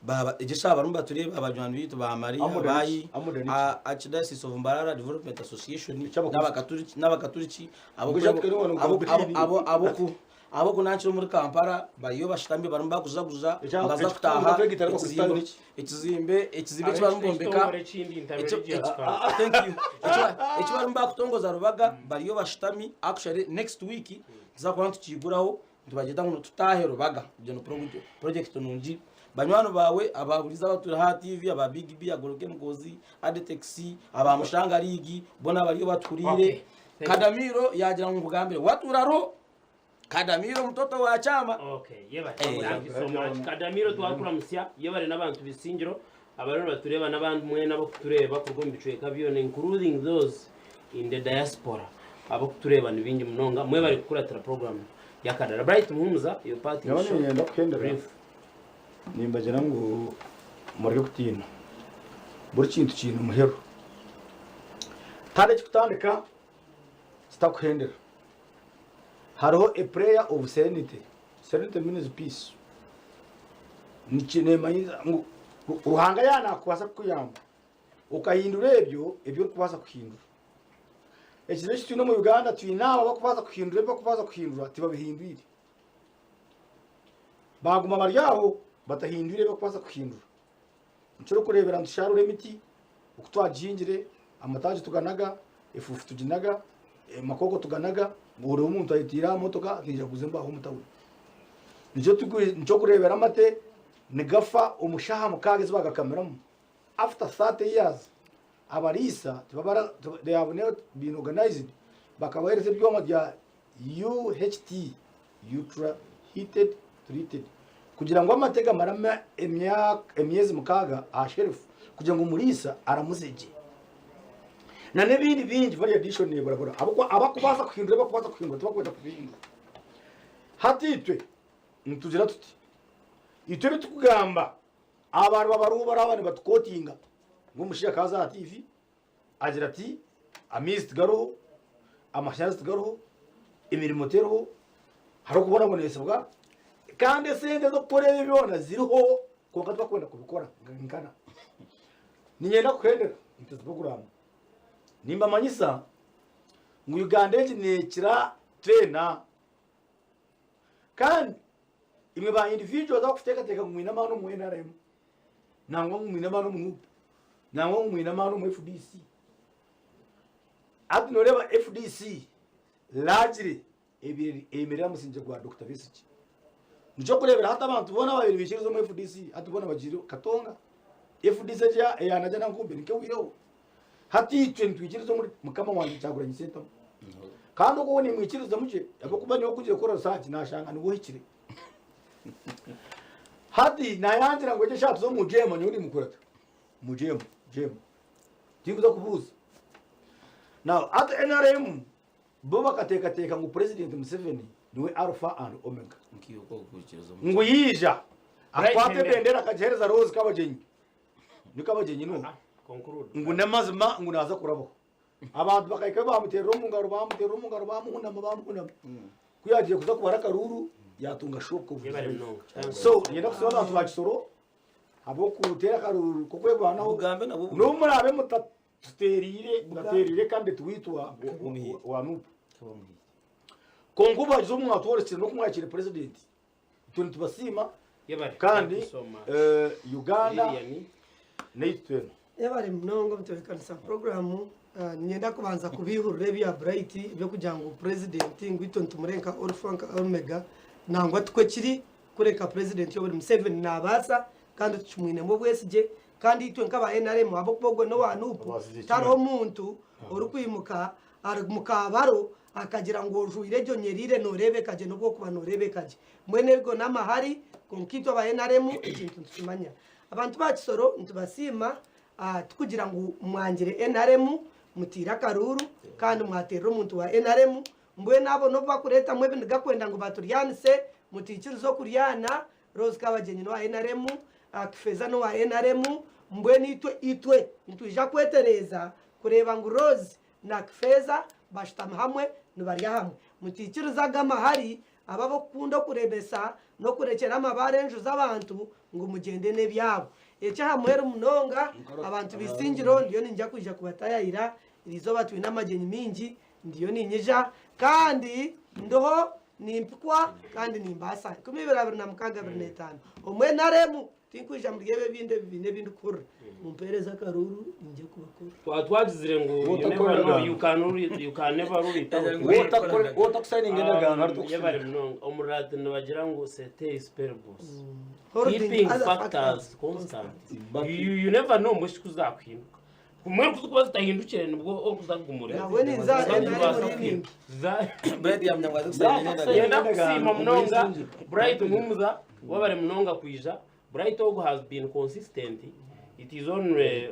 baba egyo eshaaha barimu batureeba banywani biitu ba Maria Amuda niki? bayi Amuda niki? a- Archdiocese of Mbarara Development Association Eky'abakristo. n'abakaturiki n'abakaturiki abo Ngu Jacques Kariwa abo ngu abo abo abo Ab'okunankira omuri Kampala bariyo bashutami barimu bakujaguza Ekya- nibaza ekikuru kutaaha bakwegaita n'Abakristaayo ekizimbe niki? ekizimbe ekizimbe eki barimu bombeka Ekitongore ekindi ekyo- interreligious eki- council. thank you Eki- eki barimu bakutongoza Rubaga bariyo bashutami actually next week tuza kuba nitukiguraho nitubagyeta ngu tutaahe Rubaga egyo ni proje- project nungi banywani baawe ababurize abaturi aha TV aba Big B Agoroke Mugozi Adetex aba Mushanga League bona bariyo batuhuriire Okay. Thank you. Kadamiro yagira ngu nkugambire watuura hariho Kadamiro mutoto wa kyama. Okay, yebare. Eh. Thank you so much. Kadamiro twakuramusya, yebare n'abantu b'Isingiro abariyo nibatureba n'abandi mwena abakutureba kuruga omu bicweka byona including those in the diaspora. Abakutureba ni bingi munonga. Mwebare kukuratira program y'Akadara. Bright Muhumuza, your part in Nyowe short. niinyenda kuhendera Brief. nimbagira ngu mureke kutiina buri kintu kiine omuheru tihariho ekikutandika kitakuhendera Hariho a prayer of serenity, serenity means peace, nemanyisa ngu Ruhanga yaaba nakubaasa kukuyamba okahindura ebyo ebi orikubaasa kuhindura. Ekizibu eki twine omu Uganda twine abo abarikubaasa kuhindura ebi barikubaasa kuhindura tibabihindwire. Baguma bari aho batahindwire ebi barikubaasa kuhindura. Nikyo orikureebera nitusharuura emiti, oku twagihingire, amataagi tuganaga, efuufu tuginaga, amakooko tuganaga, ngu oreebe omuntu ayetiire aha motoka akaija kuguza embaaho omu tawuni. Nikyo nikyo orikureebera amate nigafa omu shaaha mukaaga ezi baagakamiramu. After 30 years, abariisa tibabara they have not been organized bakabaheereza ebyoma bya UHT, Ultra Heated Treated, kugira ngu amate gamare emyezi mukaaga aha sherufu kugira ngu omuriisa aramuze gye. Na n'ebindi bingi value addition neburabura ahabw'okuba abakubaasa kuhindura ebi bakubaasa kuhindura tibakwenda kubihindura. Hati itwe nitugira tuti itwe ebi tukugamba abantu babaruho baraaba nibatukotinga ngu omushaija akaaza aha TV Agira ati, Amaizi tigariho, amashanyarazi tigariho, emirimo teriho, hariho okubonabonesibwa kandi esente z'okukora ebi byona ziriho kwonka tibakwenda kubikora nkana. Niinyenda kuhendera nti puroguraamu. Nimbamanyisa ngu Uganda egi neekira twena kandi imwe ba individuals abakuteekateeka ngu mwine amaani omu NRM nangwa ngu mwine amaani omu NUP, nangwa ngu mwine amaani omu FDC. Hati noreeba FDC largely eyemerera aha musingye gwa Dokita Besigye. Nikyo kureebera hati abantu boona ababaire baikiriza omu FDC hati boona bagiire Katonga. FDC egi eya Najjanankumbi nikwo ehweireho. Hati itwe nitwikiriza omuri Mukama wangye Kyagulanyi Ssentamu. Kandi ogwo we nimwikirizamu gye ahabw'okuba nyowe ku ngiire kukora research nashanga niwe ohikire. Hati nayangira ngu egyo eshaaha tuze omu jeema nyowe nimukurata. Omu jeema, jeema. Tinkuza kubuuza. Now hati NRM bo bakateekateeka ngu President Museveni niwe Alpha and Omega. Ngu yaija akwate ebendera akagiheereza Rose Kabagyenyi. Ni Kabagyenyi nuwe. Ngu n'amazima ngu naaza kurabaho. Abantu bakahikayo baamuteerera omu ngaro baamuteerera omu ngaro baamuhunama baamuhunama. Ku yaagiire kuza kubara akaruuru yaatunga shock of his life. So niinyenda kusiima abantu ba Kisoro ahabw'okuteera akaruuru k'okwerwanaho. Bugambe nabwo N'obu muraabe mutatuteereire mutateereire candidate waitu wa, wa, wa NUP. Kwonka obu obu mwatworekire n'oku mwakiire president, itwe nitubasiima kandi eh, Uganda n'eitu twena. Yebare munonga omutebeekanisa puroguraamu. Niinyenda kubanza kubaihurira ebya Bright eby'okugira ngu purezidenti ngu itwe nitumureba nka Alpha nka Omega nangwa tikwo kiri kureka purezidenti Yoweri Museveni naabaasa kandi tukimwinemu obwesigye kandi itwe nk'aba NRM ahabw'okuba ogwo n'owa NUP tariho muntu orikwimuka ari mu kabaro akagira ngu ojwaire egyo nyerire nooreebeka gye n'obu orikuba nooreebeka gye. Mbwenu ago n'amahari kwonka itwe aba NRM ekintu nitukimanya. Abantu ba Kisoro nitubasiima tikugira ngu mwangire NRM mutaire akaruuru kandi mwateerera omuntu wa NRM, mbwenu abo n'obu bakureetamu ebiniga kwenda ngu baturyanise, mutaikiriza okuryana, Rose Kabagyenyi n'owa NRM, Kifeza n'owa NRM, mbwenu itwe itwe nitwija kwetereeza kureeba ngu Rose na Kifeza bashutami hamwe nibarya hamwe. Mutaikiriza ago amahari abo ab'okukunda okuremesa n'okurekyera amabaare enju z'abantu ngu mugyende n'ebyabo. Eky'aha muheru munonga, abantu b'Isingiro ndiyo niinyija kwija kubatayayira, eriizooba twine amagyenyi maingi, ndiyo niinyija kandi ndiho nimpikwa kandi nimbaasa. 2026 25 omu NRM Tinkwija muri ebi ebindi ebibiina ebi ndikuhurira. Mumpeereze akaruuru niinyija kubakora. Twaba twagizire ngu you never know, you can rule it, you can never rule it out. Wotakusayininga endagaano hariho Yebare munonga. Omu Latin nibagira ngu ceteris paribus. Holding Keeping other factors factors constant. But- You, you never know mbwe kikuzakuhinduka. Kumwe kuba zitahindukire nibwo orikuza kugumurira. Nabwe ninza Zikubaasa NRM leaning. kuhinduka. Za- Bright yamenya ngu aze kusayina endagaano. Yenda kusiima munonga Bright Muhumuza wabare munonga kwija. Bright ogu has been consistent. It is only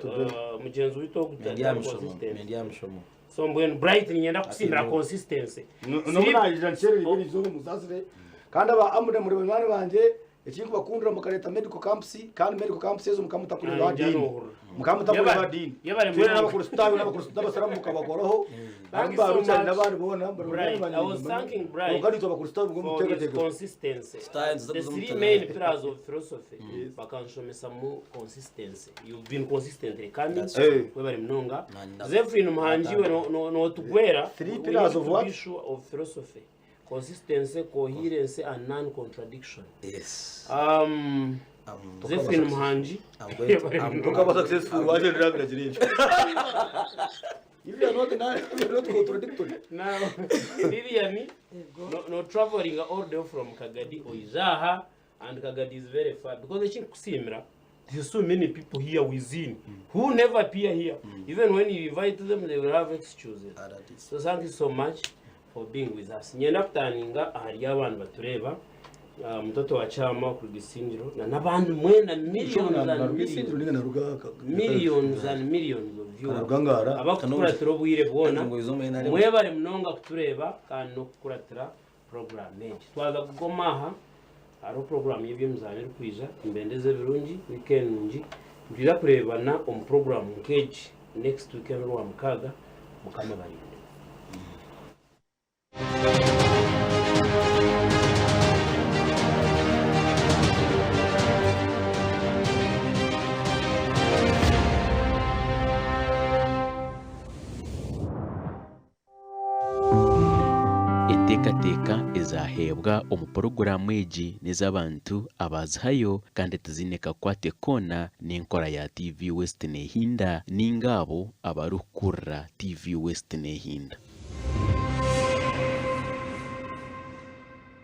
mugyenzi waitu ogu Mendi atari yamushomo, consistent. Mendi yamushomo. So mbwenu Bright niinyenda kukusiimira consistency. N'obu naija nkyerererwe eri izooba musaasire kandi aba Amune muri banywani bangye ekinkubakundira mukareeta medical camps kandi medical camps ezo mukaba mutakureeba Naija diini nohurira. mukaba mutakureeba Yebare- diini yebare twena munonga. n'abakristaayo n'abasiramu mukabakoraho Thank you so Richard much, n'abandi boona bari Bright. banywani I was bange. thanking Bright Kwonka naitwe abakristaayo bwo for his muteekateeka consistency. Science The zakuza three mutana. main pillars of philosophy bakanshomesa mu consistency. You've been consistently coming. That's right. Webare munonga. Nani- Zephyrin Muhangi we notugwera. Three We pillars need of to what? be sure of philosophy. Consistency, coherence and non-contradiction. Yes. Zephyrin Muhangi. I'm going to- I'm going Tukaba successful waje ndabiragira ibyo If you are not, if you are not contradictory. Now, Lilian, no, no traveling all the way from Kagadi or Izaha, and Kagadi is very far because they think Kusimra. There's so many people here within who never appear here. Even when you invite them, they will have excuses. So thank you so much for being with us. Nyenda kutaninga ahari abantu batureba. Mtoto wa chama ku Gisingiro na n'abandi mwena millions and millions millions and millions of viewers Rugangara. abakukuratira obwire bwona Ngo izo mwena mwebare munonga kutureba kandi n'okukuratira program egi twaza kugoma aha hariho program y'ebyemizaano erikwija embendeza ebirungi weekend nungi nitwija kureebana omu program nk'egi next weekend orwamukaaga mukama abarinde. Enteekateeka ezaaheebwa omu puroguraamu egi n'ez'abantu abaazihayo kandi tiziine kakwate koona n'enkora ya TV West Nehinda nainga abo abarikukurira TV West Nehinda.